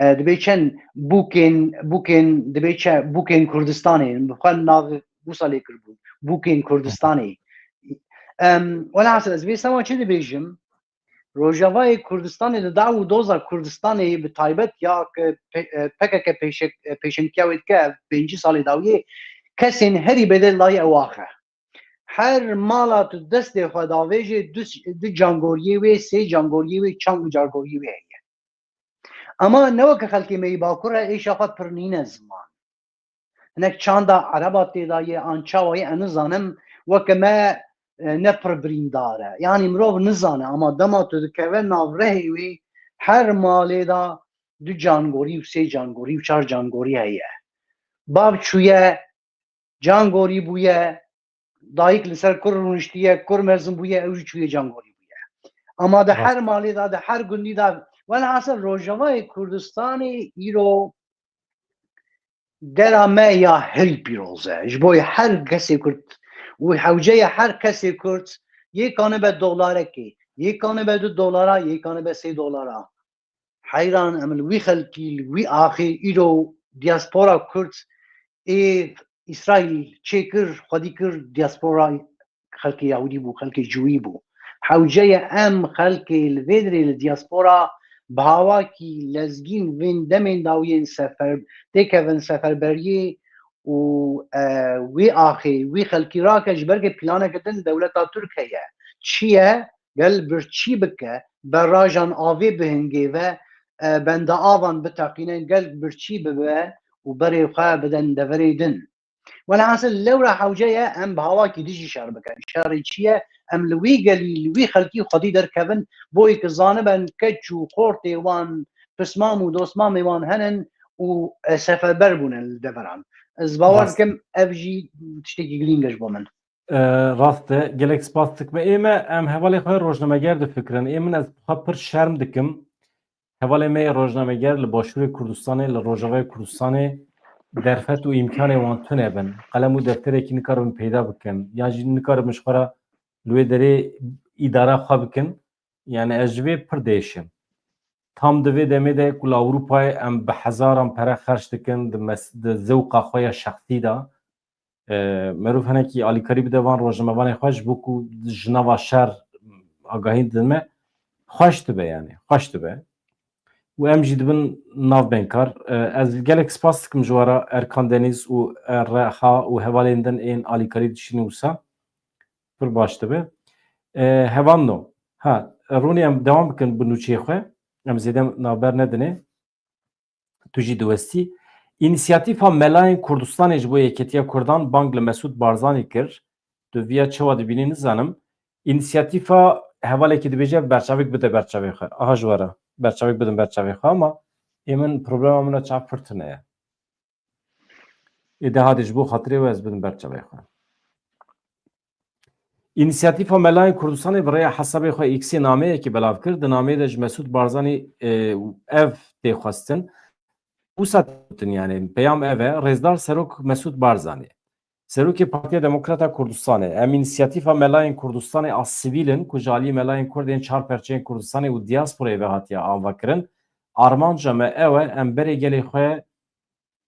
E, dibê çend bûkên, bûkên, dibê çe bûkên Kurdistanê, bi xwe nav wisa lê kiribûn. Bûkên Kurdistanê. Em, welhasil ez vê sema çi dibêjim? Rojavayê Kurdistanê li daw û doza Kurdistanê bi taybet ya ke P-, e, P K K pêşek-, e, pêşengtiya wê dike ev pêncî salê dawiyê kesên herî bêdel dayê ew axe. Her mala tu destê xwe davêjê du, du cangoriyê wê, sê cangoriyê wê, çand û cangoriyê wê heye. Ama ne weke xelkê me yî Bakur e, êşa xwe pir nîne ziman. Hinek çanda Ereba tê de ye, an çawa ye, ez nizanim, weke me, e, ne pir birîndar e. Yanî mirov nizane, ama dema tu dikeve nav rehê wê, her malê de du cangorî û sê cangorî û çar cangorî heye. Bav çûye, cangorî bûye, dayik li ser kur rûniştiye, kur mezin bûye, ew jî çûye cangorî bûye. Ama di Rast. Her malê de, di her gundî de, welhasil Rojavayê Kurdistanê îro dera me ya herî pîroz e. Ji bo her kesê Kurd û hewceye her kesê Kurd yê kanibe dolarekê, yê kanibe du dolara, yê kanibe sê dolara. Heyran em li wî xelkî, li wî axê îro diaspora Kurd ê Îsraîl çêkir, xwedî kir diaspora xelkê Yahûdî bû, xelkê Cûyî bû. Hewce ye em xelkê li vê dirê li diaspora bi hawakî lezgîn vên demên dawiyên sefer têkevin seferberiyê û, e, wê axê, wê xelkî rake ji ber ke planeke din dewleta Tirk heye. Çi ye? Gel birçî bike, berajan avê bihingêve, e, benda avan biteqîne, gel birçî bibe û berê xwe bidin deverê din. Welhasil lewra hewce ye em bi hawakî dijî şer bikin. Şerê çi ye? Em li wî gelî, li wî xelkî xwedî derkevin, boyê ki zaniben keç û xortê wan, pismam û dosmamê wan henin û, e, seferber bûne li deveran. Ez bawer Rast. Dikim ev jî tiştekî girîng e ji bo min. E, rast e. Gelek spas dikme. Ê me em hevalê xwe rojnameger difikirin. Ê min ez xwe pir şerm dikim. Hevalê me yê rojnameger li Başûrê Kurdistanê, li Rojavayê Kurdistanê derfet û îmkanê wan tune bin. Qelem û defterekî nikaribin peyda bikin. Yan jî nikaribin ji xwe re li wê derê îdara xwe bikin. Yani ez ji vê pir diêşim. Tam di vê demê de ku li Ewropayê em bi hezaran pere xerc dikin, di mes-, di zewqa xwe ya şexsî de, e, merov hinekî alîkarî bide van rojnamevanê xwe ji bo ku ji nava şer agahî didin me, xweş dibe yani, xweş dibe. Û em jî dibin navbenkar. E, ez gelek spas dikim ji we re Erkan Deniz û, e, Reha û hevalên din ên alîkarî dişînin wisa. Pir baş dibe. E, hevalno. Ha, Ronî em dewam bikin bi nûçeyê xwe. Em zêde navber nedinê. Tu jî diwestî. Înîsiyatîfa Melayên Kurdistanê ji bo Yeketiya Kurdan bang li Mesûd Barzanî kir. Tu viya çawa dibînî nizanim. Înîsiyatîfa hevalekî dibêje berçavik bide berçavê xwe. Aha ji we re. Berçavik bidin berçavê xwe ama ê min problema min a çav pir tune ye. Ê de hadê ji bo xatirê we ez bidim berçavê xwe. Înîsiyatîfa Melayên Kurdistanê bi rêya hesabê xwe X-ê nameyekê belav kir. Di nameyê de ji Mesûd Barzanî, e, ev tê xwestin. Wisa tê gotin, yani peyam ev e, Rêzdar Serok Mesûd Barzanî, Serokê Partiya Demokrata Kurdistanê, em Înîsiyatîfa Melayên Kurdistanê a sivîl in ku ji aliyê melayên Kurd ên çar perçeyên Kurdistanê û diasporayê ve hatiye avakirin. Armanca me ew e, em berê gelê xwe,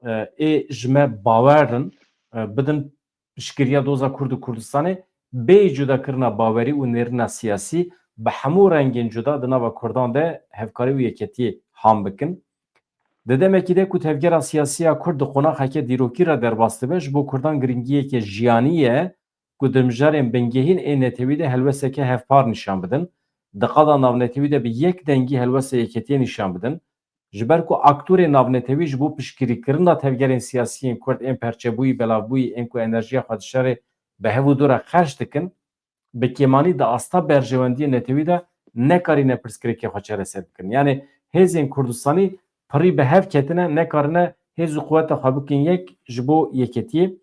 e, ê ji me bawer in, e, bidin piştgiriya doza Kurd û Kurdistanê, bê cudakirina bawerî û nêrîna siyasî bi hemû rengên cuda di nava Kurdan de hevkarî û yeketiyê ham bikin. Di demekî de ku tevgera siyasî ya Kurd di qonaxeke dîrokî re derbas dibe, ji bo Kurdan giringiyeke jiyanî ye ku di mijarên bingehîn ên netewî de helwesteke hevpar nîşan bidin. Di qada navnetewî de bi yek dengî helwesta yeketiyê nîşan bidin. Ji ber ku aktorên navnetewî ji bo piştgirîkirina tevgerên siyasî yên Kurd ên perçebûyî, belavbûyî, ên ku enerjiya xwe di şerê bi hev û dû re xerc dikin, bi kêmanî di asta berjewendiyê netewî de nekarîne pirsgirêkê xwe çareser bikin. Yani hêzên Kurdistanî pirî bi hev ketine, nekarine hêz û quweta xwe bikin yek ji bo yeketiyê.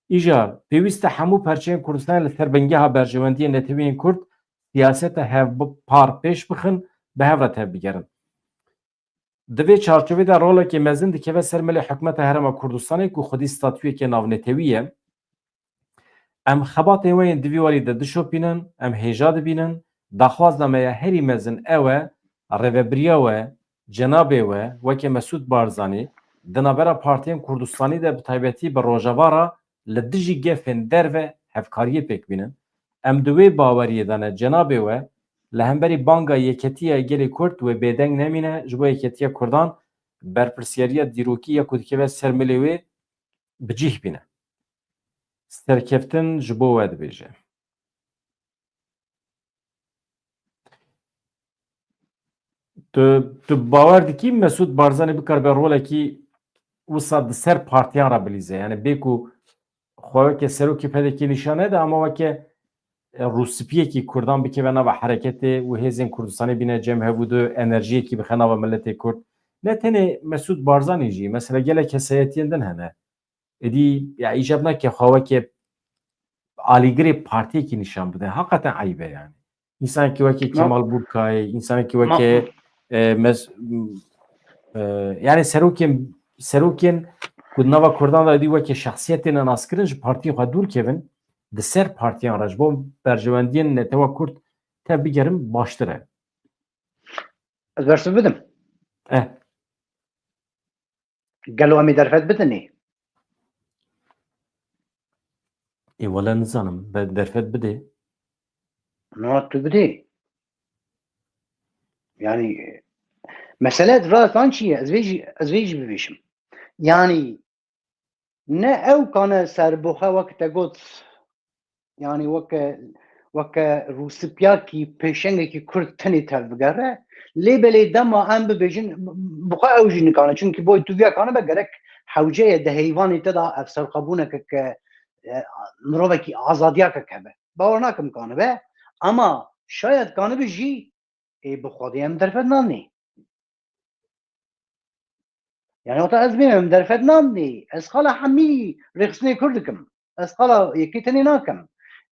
Îcar pêwîst e hemû perçeyên Kurdistanê li ser bingeha berjewendiyê netewî yên Kurd siyaseta hevpar pêş bixin, bi hev re tevbigerin. Di vê çarçovê de rolekê mezin dikeve ser milê hikûmeta Herêma Kurdistanê ku xwedî statuyeke navnetewî ye. Em xebatên we yên di vî warî de dişopînin, em hêja dibînin. Daxwaza me ya herî mezin ew e, rêvebiriya we, cenabê we, weke Mesûd Barzanî, di navbera partiyên Kurdistanî de bi taybetî bi Rojava re li dijî gefên derve hevkariyê pêk bînin. Em di wê baweriyê de ne, cenabê we, li hemberî banga yeketiya gelê Kurd wê bêdeng nemîne, ji bo yeketiya Kurdan berpirsiyariya dîrokî ya ku dikeve ser milê wê bi cih bîne. Serkeftin ji bo we dibêje. Tu, tu bawer dikî Mesûd Barzanî bikaribe rolekî wisa di ser partiyan re bilîze? Yani bê ku xwe weke serokê P D K nîşan nede ama weke, e, rûspiyekî Kurdan bikeve nava hereketê û hêzên Kurdistanê bîne cem hev û du enerjiyekî bixe nava miletê Kurd. Ne tenê Mesûd Barzanî jî, mesela gelek kesayetiyên din hene. Êdî ya îcab nake xwe weke alîgirê partiyekî nîşan bide. Heqeten eyb e yani. Însanekî weke Ma- Kemal Burkay, însanekî Ma- weke, e, mes-, e, yani serokên, serokên ku di nava Kurdan de êdî weke şexsiyetê ne naskirin ji partiyê xwe dûr kevin, di ser partiyan re ji bo berjewendiyên netewa Kurd tev bigerin baştir e. Ez bersiv bidim. Eh. Gelo em ê derfet bidinê? Ê wele nizanim, be derfet bidê. Na tu bidê. Yani mesele di vira tan çi ye? Ez vê jî, ez vê jî bibêjim. Yani ne ew kane ser bo xwe wek te got, yani weke, weke rûspiyakî pêşengekî Kurd tenê tev bigere, lê belê dema em bibêjin, bi xwe ew jî nikane. Çunkî boy tu viya kanibe gerek hewce ye di heyvanê te de ev serxwebûneke ke, e, mirovekî azadiyakek hebe. Bawer nakim kanibe. Ama şayet kanibe jî, ê bi xwedî em derfet nanê. Yani wata ez bêm em derfet nanê. Ez xala hemî rêxistinê Kurd dikim. Ez xala yekê tenê nakim.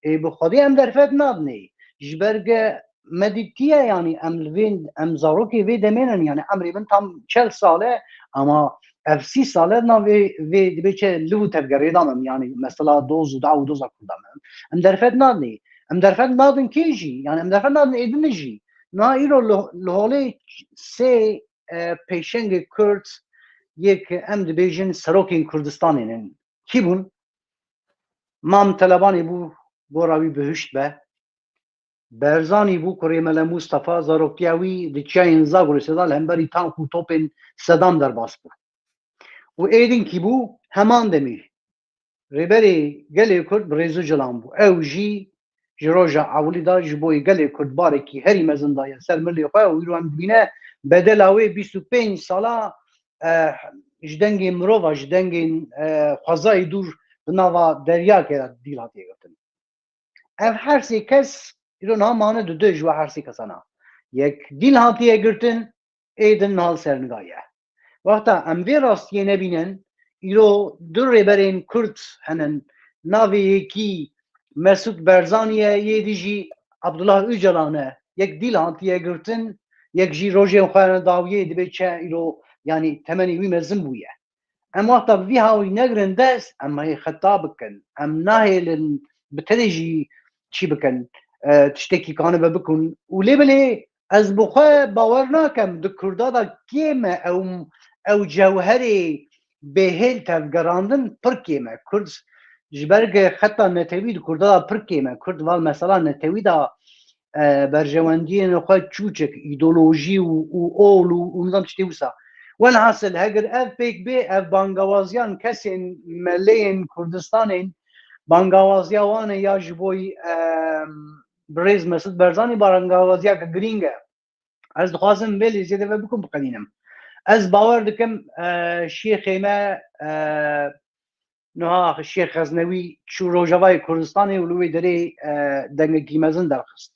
Ê bi xwedî em derfet nadinê. Ji ber ge me dîtiye, yanî em li vê, em zarokê vê demê ne, yanî emrê min tam çel sal e, ama ev sî sal e, na vê, vê dibê çi liv û tevgerê da me, yanî mesela doz û da û doza Kurda me. Em derfet nadin. Em derfet nadin kê jî? Yanî em derfet nadin êdin jî. Na îro li, li holê sê, e, pêşengê Kurd yê ku em dibêjin serokên Kurdistanê ne. Kî bûn? Mam Telebanî bû, gora wî bihişt be. Berzanî bû, kurê Mele Mustafa, zaroktiya wî di çiyayên Zagorê Seda li hemberî tank û topên Sedam derbas bû. Û êdin kî bû? Heman demî rêberê gelê Kurd bi Rêz Ocalan bû. Ew jî ji roja ewilî de ji bo gelê Kurd barekî herî mezin daye ser milê xwe û îro em dibîne bedela wê bîst û pênc sala, eh, ji dengê mirova, ji dengên, eh, xwezayê dûr di nava deryakê de dîl hatiye girtin. Ev her sê kes îro niha mane di du ji we her sê kesana. Yek dîl hatiye girtin, ê din niha li ser nigaye. Wexta em vê rastiyê nebînin, îro du rêberên Kurd henin. Navê yekî Mesûd Berzanî ye, yê dî jî Abdullah Ocalan e. Yek dîl hatiye girtin, yek jî rojên xwe ne dawiyê dibe çi îro, yanî temenê wî mezin bûye. Em wexta bi vî hawî negirin dest, em hê xeta bikin. Em nahêlin bi tenê jî çî bikin, e, tiştekî kanibe bikin. Û lê bilê ez bi xwe bawer nakem di Kurda de kêm e ew, ew cewherê bêhêl tevgerandin pir kêm e. Kurd ji ber ku xeta netewî di Kurda de pir kêm e. Kurd val mesela netewî de, e, berjewendiyên xwe çûçik, îdeolojî û, û ol û, û nizam tiştê wisa. Welhasil, heger ev pêk bê, ev bangawaziyan kesên meleyên Kurdistanên, bangawaziya wan e ya ji bo, e, birêz Mesûd Berzanî bangawaziyeke girîng e. Ez dixwazim vê lê zêde ve bikim biqedînim. Ez bawer dikim, e, şêxê me, e, niha Şêx Xeznewî çû Rojavayê Kurdistanê û li wê derê, e, dengekî mezin derxist.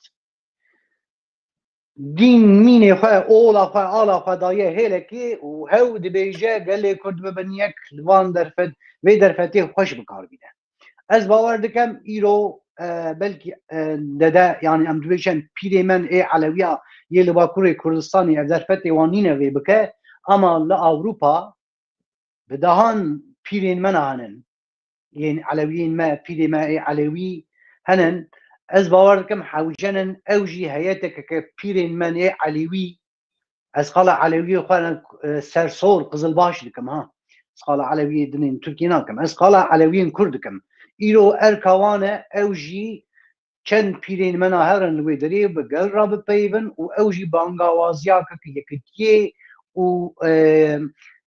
Dîn mînê xwe, ola xwe, ala xwe daye hêlekê û hew dibêje gelê Kurd bibin yek, li van derfet, vê derfetê xweş bi kar bîne. Ez bawer dikim îro, e, belkî, e, dede, yanî em dibêjin pîrê men ê Elewiya yê li Bakurê Kurdistanê ev derfetê wan nîne vê bike, ama li Ewropa bi dehan pîrên me ne henin, yên Elewiyên me, pîrê me ê Elewî henin. Ez bawer dikim hewcenin ew jî heyeteke ke pîrên me ê Elewî, ez qala Elewiyê xwe ne, e, sersor, qizilbaş dikim ha. Ez qala Elewiyê dinên Tirkiyê nakim. Ez qala Elewiyên Kurd dikim. Îro erka wan e, ew jî çend pîrên me ne herin li wê derê bi gel re bipeyivin û ew jî bangawaziya ke yekitiyê û, e,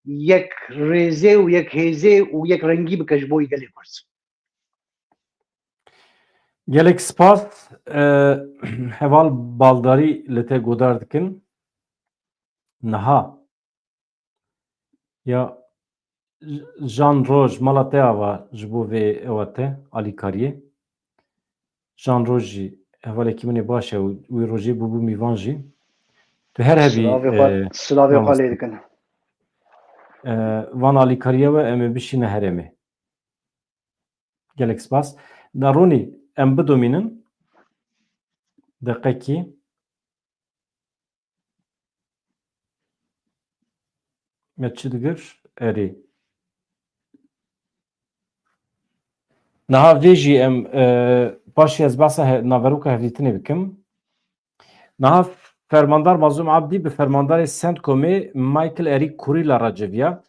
yek rêzê û yek hêzê û yek rengî bike ji bo gelê Kurd. Gelek spas, e, heval Baldarî li te godar dikin. Niha ya J-, Jan Roj, mala te ava ji bo vê ewa te, alîkariyê. Jan Roj jî hevalekî min ê baş e û wî rojê bûbû mîvan jî. Tu her hebî, Silavê xwe, e, silavê xwe mamoste. Lê dikin. E, van alîkariye we em ê bişîne herêmê. Gelek spas. Da Ronî, em bidomînin. Deqekî. Me çi digir? Erê. Niha vê jî em, e, paşê ez behsa he-, naveroka hevdîtinê bikim. Niha Fermandar Mazlûm Abdî bi fermandarê Centcomê Michael Eric Kurila re civiya.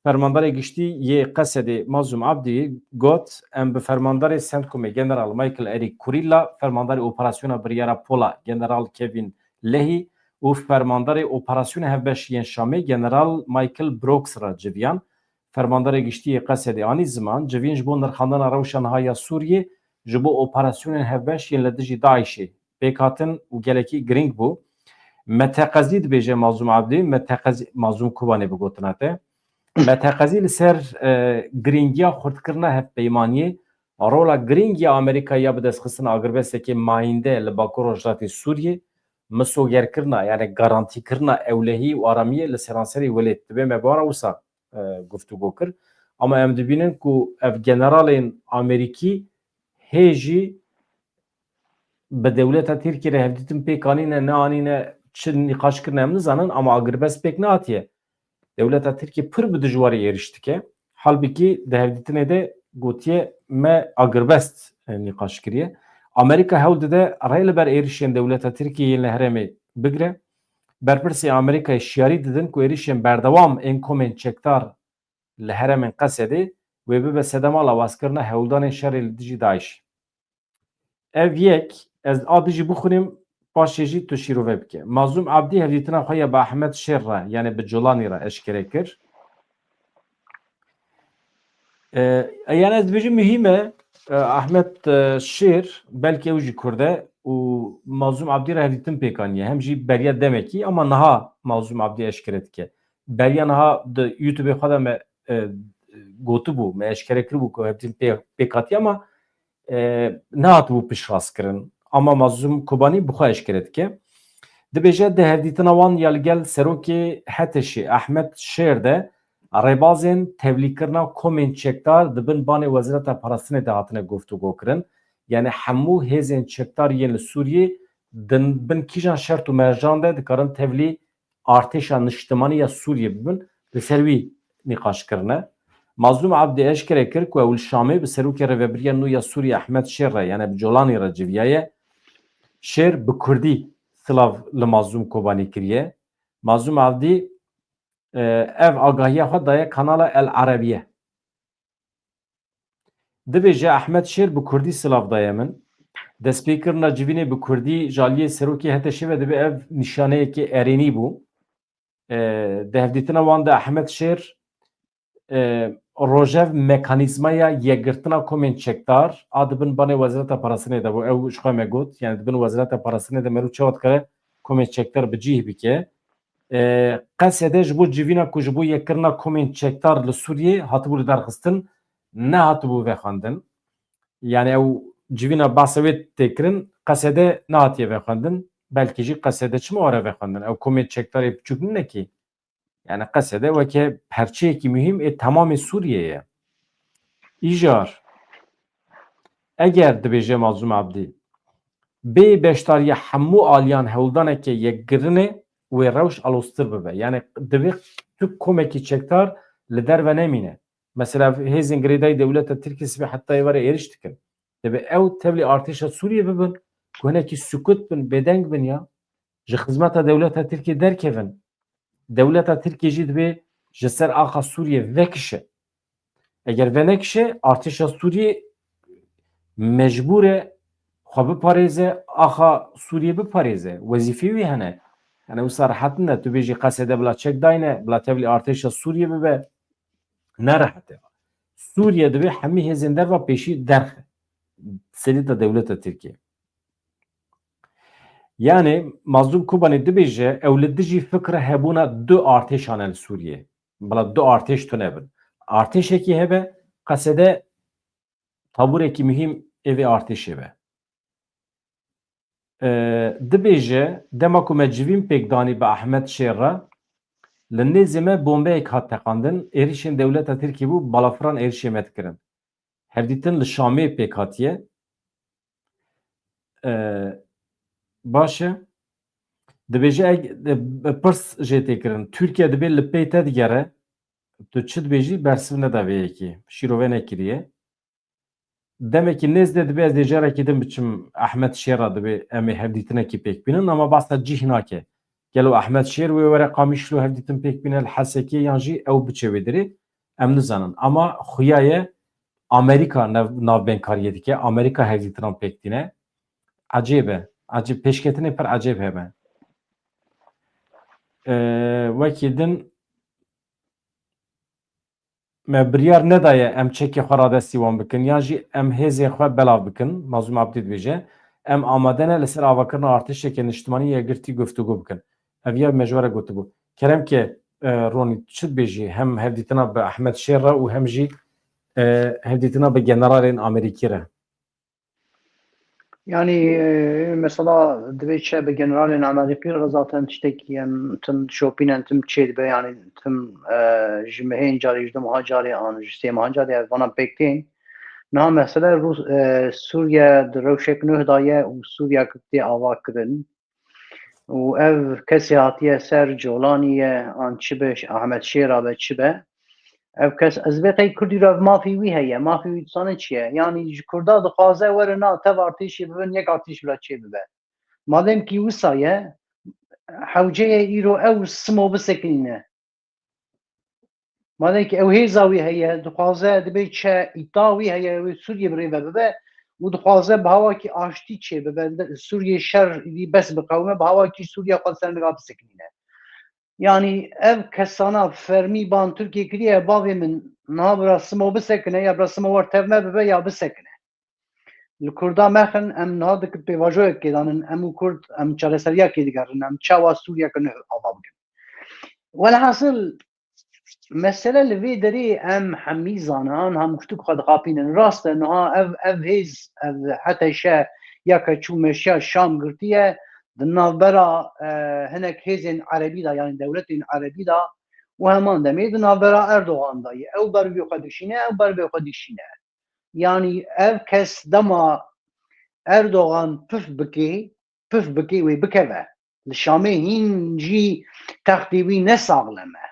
Fermandarê giştî yê Qesedê Mazlûm Abdî got, em bi fermandarê Centcomê General Michael Eric Kurila, fermandarê operasyona biryara Pola General Kevin Lehi û fermandarê operasyona hevbeş yên Şamê General Michael Brooks re civiyan. Fermandarê giştî yê Qesedê anî ziman, civîn ji bo nirxandina rewşa niha ya Sûriyê, ji bo operasyonên hevbeş yên li dijî DAIŞê pêk hatin û gelekî girîng bû. Me teqezî dibêje Mazlûm Abdî, me teqezî, Mazlûm Kobanê bi gotina te. Me teqezî li ser, e, girîngiya xurtkirina hevpeymaniyê, rola girîng ya Amerîka ya bi destxistina agirbestekê mayînde li Bakur Rojhilatê Sûriyê, misogerkirina, yani garantîkirina ewlehî û aramiyê li seranserê welêt. Divê me bi wan re wisa, e, guftûgo kir. Ama em dibînin ku ev generalên Amerîkî hê jî bi dewleta Tirkiyê re hevdîtin pêk anîne, neanîne, çi nîqaş kirine em nizanin, ama agirbest pêk nehatiye. Dewleta Tirkiyê pir bi dijwarî êrîş dike. Halbikî di hevdîtinê de gotiye me agirbest, e, nîqaş kiriye. Amerîka hewl dide rê li ber êrişên dewleta Tirkiyê yên li herêmê bigire. Berpirsê Amerîkayê şiyarî didin ku êrişên berdewam ên komên çekdar li herêmên Qesedê wê bibe sedema lawazkirina hewldanên şerê li dijî DAIŞ. Ev yek, ez a dijî bixwînim, paşê jî tu şîrove bike. Mazlûm Abdî hevdîtina xwe ya bi Ahmet Şêr re, yani bi Colanî re eşkere kir. E, yani ez dibêjim muhîm e, e, Ahmet, e, Şêr, belkî ew jî Kurd e û Mazlûm Abdî re hevdîtin pêk aniye. Hem jî beriya demekî, ama niha Mazlûm Abdî eşkere dike. Beriya niha di YouTube-ê xwe de me, e, gotibû, me eşkere kiribû ku hevdîtin pê-, pêk hatiye, ama e, nehatibû piştrast kirin. Ama Mazlûm Kobanî bi xwe eşkere dike. Dibêje di hevdîtina wan ya li gel serokê HTŞ'ê Ahmet Şêr de rêbazên tevlîkirina komên çekdar di bin banê Wezareta Parastinê de hatine guftûgo kirin. Yani hemû hêzên çekdar yên li Sûriyê di bin kîjan şert û mercan de dikarin tevlî artêşa niştimanî ya Sûriyê bibin, li ser wî nîqaş kirine. Mazlûm Abdî eşkere kir ku ew li Şamê bi serokê rêvebiriya nû ya Sûriyê Ehmed Şêr re, yani bi Colanî re civiyaye. Şêr bi kurdî silav li Mazlûm Kobanî kiriye. Mazlûm Abdî, e, ev agahiya xwe daye kanala El Arabiye. Dibêje, Ehmed Şêr bi kurdî silav daye min. Destpêkirina civînê bi kurdî ji aliyê serokê HTŞ'ê ve dibe ev nîşaneyekê erênî bû. E, di hevdîtina wan de Ehmed Şêr, e, rojev mekanîzmaya yekgirtina komên çekdar a di bin banê Wezareta Parastinê de bû. Ew ji xwe me got, yani di bin Wezareta Parastinê de merû çawa dikare komên çekdar bi cih bike. E, Qesede ji bo civîna ku ji bo yekkirina komên çekdar li Sûriyê hatibû li derxistin, nehatibû vexwendin. Yani ew civîna behsa wê tê kirin, Qesede nehatiye vexwendin. Belkî jî Qesede çima were vexwendin? Ew komên çekdarê biçûk nine kî. Yani Qesede weke perçeyekî muhîm ê temamê Sûriyê ye. Îcar, eger dibêje Mazlûm Abdî, bê beşdariya hemû aliyan hewldaneke yekgirinê wê rewş aloztir bibe. Yani divê tu komekî çekdar li derve nemîne. Mesela hêzên girêdayî dewleta Tirkiyê sibê heta êvarê êriş dikin. Divê ew tevlî artêşa Sûriyê bibin, ku hinekî sukut bin, bêdeng bin ya. Ji xizmeta dewleta Tirkiyê derkevin. Dewleta Tirkiyê jî divê ji ser axa Sûriyê vekişe. Eger venekişe, artêşa Sûriyê mecbûr e xwe biparêze, axa Sûriyê biparêze. Wezîfeyê wî hene. Yani wisa rehet nine. Tu bêjî Qesede bila çek dayne, bila tevlî artêşa Sûriyê bibe. Ne rehet e. Sûriye divê hemî hêzên derva pêşî derxe. Serî de dewleta Tirkiyê. Yani Mazlûm Kobanî dibêje, ew li dijî fikra hebûna du artêşan e li Sûriyê. Bila du artêş tune bin. Artêşekî hebe, Qesede tabûrekî muhîm ê vê artêşê be. E, dibêje, dema ku me civîn pêk danî bi Ehmed Şêr re, li nêzê me bombeyek hat teqandin, êrişên dewleta Tirkiyê bû, balafirana êrişê me dikirin. Hevdîtin li Şamê pêk hatiye. E, baş e. Dibêje, eg-, e, pirs jê tê kirin. Tirkiye dibê li pey te digere. Tu çi dibêjî, bersiv neda vê yekê. Şîrove nekiriye. Demekî nêz de dibê ez dê carekî din biçim Ehmed Şêr re, dibê em ê hevdîtinekî pêk bînin, ama behsa cih nake. Gelo Ehmed Şêr wê were Qamişlo hevdîtin pêk bîne li Hesekê, yan jî ew biçe wê dirê, em nizanin. Ama xuya ye Amerîka nav-, navbênkariyê dike, Amerîka hevdîtinan pêk tîne. Ecêb e. Ecêb, pêşketinê pir ecêb hebe. Ee, wekî din me biryar nedaye em çekê xwe radestî wan bikin, yan jî em hêzên xwe belav bikin. Mazlûm Abdî dibêje, em amade ne li ser avakirina artêşeke niştimanî yekgirtî guftûgo bikin. Ev ya me ji we re gotibû. Kerem ke, e, Ronî, tu çi dibêjî hem hevdîtina bi Ehmed Şêr re û hem jî, e, hevdîtina bi generalên Amerîkî re? Yani, e, mesela divê çi bi generalên Amerîkî re zaten tiştekî em tim şopînen, tim çê dibe, yani tim, e, ji mehên carê, ji du meha carê an ji sê mehan carê ev vana pêk tên. Niha mesele Rûs, e, Sûriye di rewşek nuh de ye û Sûriye tê ava kirin. Û ev kesê hatiye ser Colanî ye, an çi be, Ahmet Şêra be, çi be. Ev kes, ez vê qey Kurdî re ev mafî wî heye, mafî wî dizane çi ye? Yanî ji Kurda dixwaze were na tev artêşê bibin, yek artêş bila çê bibe. Madem kî wisa ye, hewce ye îro ew simo bisekinîne. Madem ki ew hêza wî heye, dixwaze, dibê çi îta wî heye, wê Sûriyê bi rê ve bibe û dixwaze bi hawakî aştî çê bibe, Sûriyê şer îdî bes biqewime, bi hawakî Sûriya xwe li ser niga bisekinîne. Yanî ev kesana fermî ban Tirkiye kiriye, bavê min, niha bira simo bisekine, ya bira simo wer tev me bibe ya bisekine. Li Kurda mexin, em niha dik pêvajoyekê danin, em û Kurd, em çareseriyekê digerin, em çawa Sûriyeke nuh ava bikin. Welhasil, mesele li vê derê em hemî zanan, hem kuştuk xwe dixapînin. Rast e, niha ev, ev hêz, ev H T Ş ya ke çû meşiya Şam girtiye, di navbera, e, hinek hêzên erebî de, yanî dewletên erebî de, û heman demê di navbera Erdogan de ye. Ew ber vê xwe dişîne, ew ber vê xwe dişîne. Yanî ev kes dema Erdogan pif bike, pif bike wê bikeve. Li Şamê hîn jî textê wî ne saxlem e.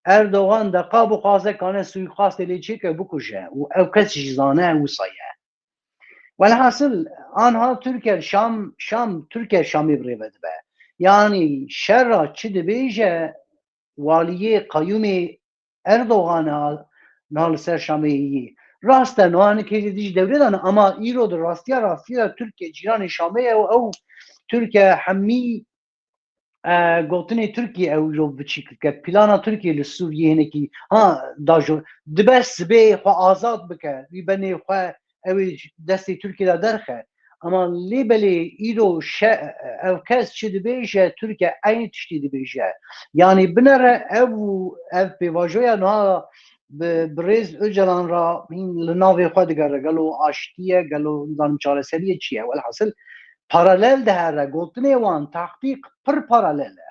Erdogan deqa bixwaze kane suîkastê lê çêke bikuje û ew kes jî zane wisa ye. Welhasil, anha Tirkiye Şam, Şam, Tirkiye Şamê bi rê ve dibe. Yanî şerra çi dibêje, waliyê qeyûmê Erdogan a niha li ser Şamê yî. Rast e, niha hinek hêzê dijî dewlê de ne, ama îro di rastiya rastî de Tirkiye cîranê Şamê ye û ew Tirkiye hemî, e, gotinê Tirkiye ew îro biçîk dike. Plana Tirkiye li Sûriyê hinekî, ha, da jo, dibe sibê xwe azad bike, wî benê xwe ew ê destê Tirkiye de derxe. Ama lê belê îro şe-, ev kes çi dibêje, Tirkiye eynî tiştî dibêje. Yanî binere ev û ev pêvajoya niha bi, bi rêz Ocalan re hîn li navê xwe digere. Gelo aştî ye, gelo nizanim çareseriyê çi ye? Welhasil paralel dihere, gotinê wan, taktîk pir paralel e.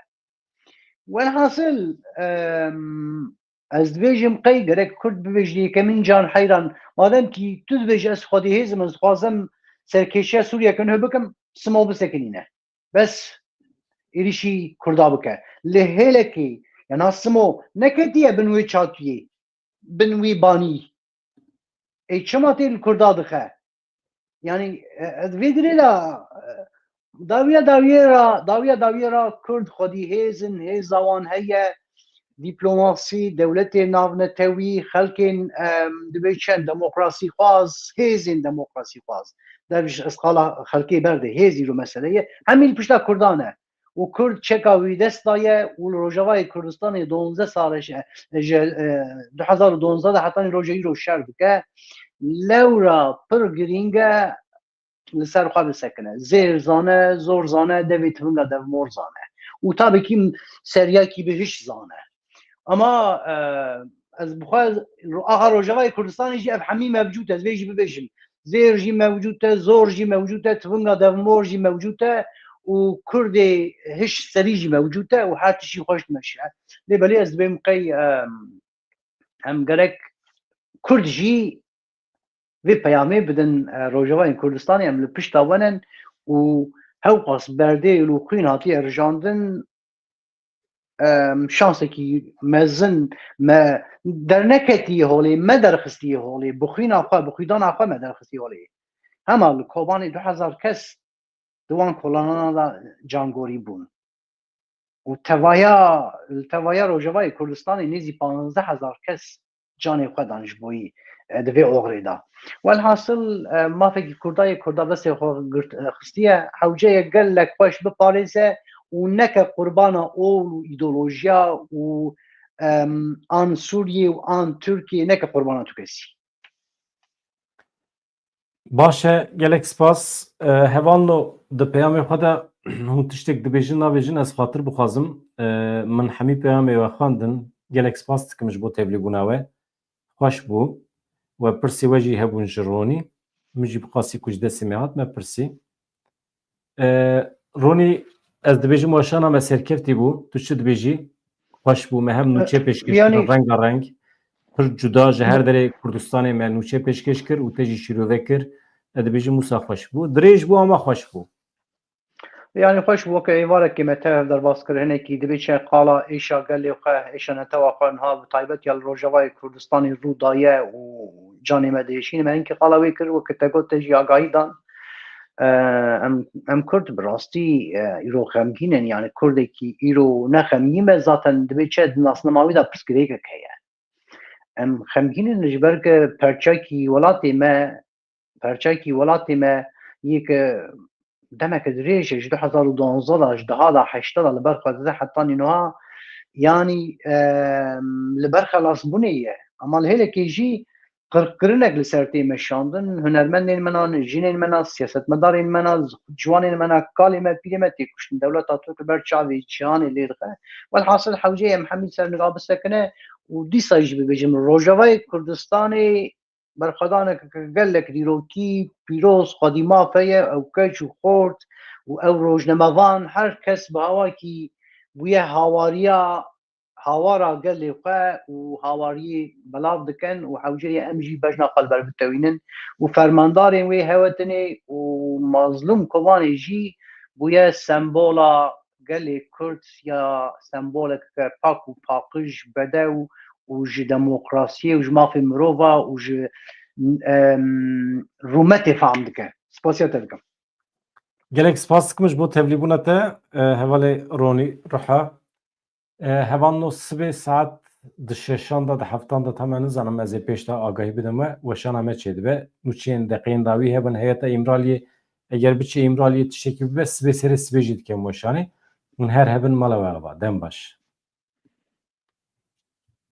Welhasil, em, ez dibêjim qey gerek Kurd bibêje yekemîn can heyran. Madem kî tu dibêjî ez xwedî hêz im, ez dixwazim serkêşiya Sûriyeke nuh bikim, simo bisekinîne. Bes êrîşî Kurda bike. Lê hêlekê, ya na simo neketiye bin wê çatiyê, bin wî banî. Ê çima tê li Kurda dixe? Yanî, e, e, vê dirê de, e, dawiya dawiyê ra, dawiya dawiyê ra Kurd xwedî hêz in, hêza wan heye, dîplomasî, dewletê navnetewî, xelkên, em, dibê çend demokrasî xwaz, hêzên demokrasî xwaz. Dev ji qala xelkê berdê, hêz îro mesele ye. Hemî li pişta Kurdan e. Û Kurd çeka wî dest daye û li Rojavayê Kurdistanê donzdeh sal e, ji, ji, e, du hezar û donzdeh de hetanî roja îro şer dike. Lewra pir girîng e li ser xwe bisekine. Zêr zane, zor zane, devê tivinga devmor zane. Û tabî kî seriyakî bi hiş zane. Ama, e, ez bi xwe ro-, aha Rojavayê Kurdistanê jî ev hemî mevcûd e, ez vê jî bibêjim. Zêr jî mevcûd e, zor jî mevcûd e, tivinga devmor jî mevcûd e û Kurdê hiş serî jî mevcûd e û her tiştî xweş dimeşe. Lê belê ez dibêm qey, em, em gerek Kurd jî vê peyamê bidin, e, Rojavayên Kurdistanê, em li pişta we nin û hewqas berdê û xwîn hatiye rijandin, em, şansekî mezin me derneketiye holê, me derxistiye holê, bi xwîna xwe, bi xwîdana xwe me derxistiye holê. Hema li Kobanê du hezar kes di wan kolanana de cangorî bûn. Û tevaya, li tevaya Rojavayê Kurdistanê nêzî panzdeh hezar kes canê xwe dan ji boyî, e, di vê oxirê de. Welhasil, e, mafekî Kurda yê Kurda destê xwe girt, e, xistiye, hewce ye gelek xweş biparêze û neke qurbana ol û îdeolojiya û, em, an Sûriyê û an Tirkiyê, neke qurbana tu kesî. Baş e, gelek spas. E, hevalno, di peyamê xwe de hûn tiştek dibêjin, nabêjin, ez xatir bixwazim. E, min hemî peyamê we xwendin. Gelek spas dikim ji bo tevlîbûna we. Xweş bû. We pirsê we jî hebûn ji Ronî. Min jî bi qasî ku ji destê me hat, me pirsî. E, Ronî, ez dibêjim weşana me serkeftî bû. Tu çi dibêjî? Xweş bû, me hem nûçe pêşkêş kirin, yanî renga reng. pir cuda ji her derê Kurdistanê me nûçe pêşkêş kir û te jî şîrove kir. Ez dibêjim wisa xweş bû. Dirêj bû ama xweş bû. Yani xweş bû, weke êvarekê me tev derbas kir, hinekî dibê çi qala êşa gelê xwe, êşa netewa xwe niha bi taybet ya li Rojavayê Kurdistanê rû daye û canê me diêşîne. Me hinkî qala wê kir, weke te got te jî agahî dan. E, em, em Kurd bi rastî, e, îro xemgîn in, yani Kurdekî îro ne xemgîn be zaten dibê çi di nasnama wî de pirsgirêkek heye. Em xemgîn in ji ber ku perçekî welatê me, perçekî welatê me yê ku demeke dirêj e, ji du hezar û duwazdeh de, ji deha de, heşta de li ber xwe dide hetanî niha, yanî, em, li ber xelasbûnê ye. Ama li hêlekê jî qirqkirinek li ser tê meşandin. Hunermendên me ne, jinên me ne, siyasetmedarên me ne, ciwanên me ne, kalê me, pîrê me tê kuştin. Dewleta Tirk li ber çavê cîhanê lê dixe. Welhasil hewce em hemî ser niga bisekine û dîsa jî bibêjim, Rojavayê Kurdistanê berxwedaneke gelek dîrokî pîroz, xwedî maf heye, ew keç û xort û ew rojnamevan, her kes bi hawakî bûye hawariya, hawara gelê xwe û hawariyê belav dikin û hewce ye em jî bejna xwe li ber bitewînin û fermandarên wê hewetinê û Mazlûm Kobanê jî bûye sembola gelê Kurd ya semboleke pak û paqij, bedew û ji demokrasiyê û ji mafê mirova û ji, em, rûmetê fam dike. Spasiya te dikim. Gelek spas dikim ji bo tevlîbûna te, e, hevalê Ronî Ruha. E, hevalno sibê saet di şeşan de, di heftan de, tam ez nizanim, ez ê pêş de agahî bidim we, weşana me çêdibe. Nûçeyên deqeyên dawî hebin, heyeta Îmraliyê, eger biçe Îmraliyê tiştekî bibe, sibê serê sibê jî dikem weşanê. Hûn her hebin mala we ava. Dem baş.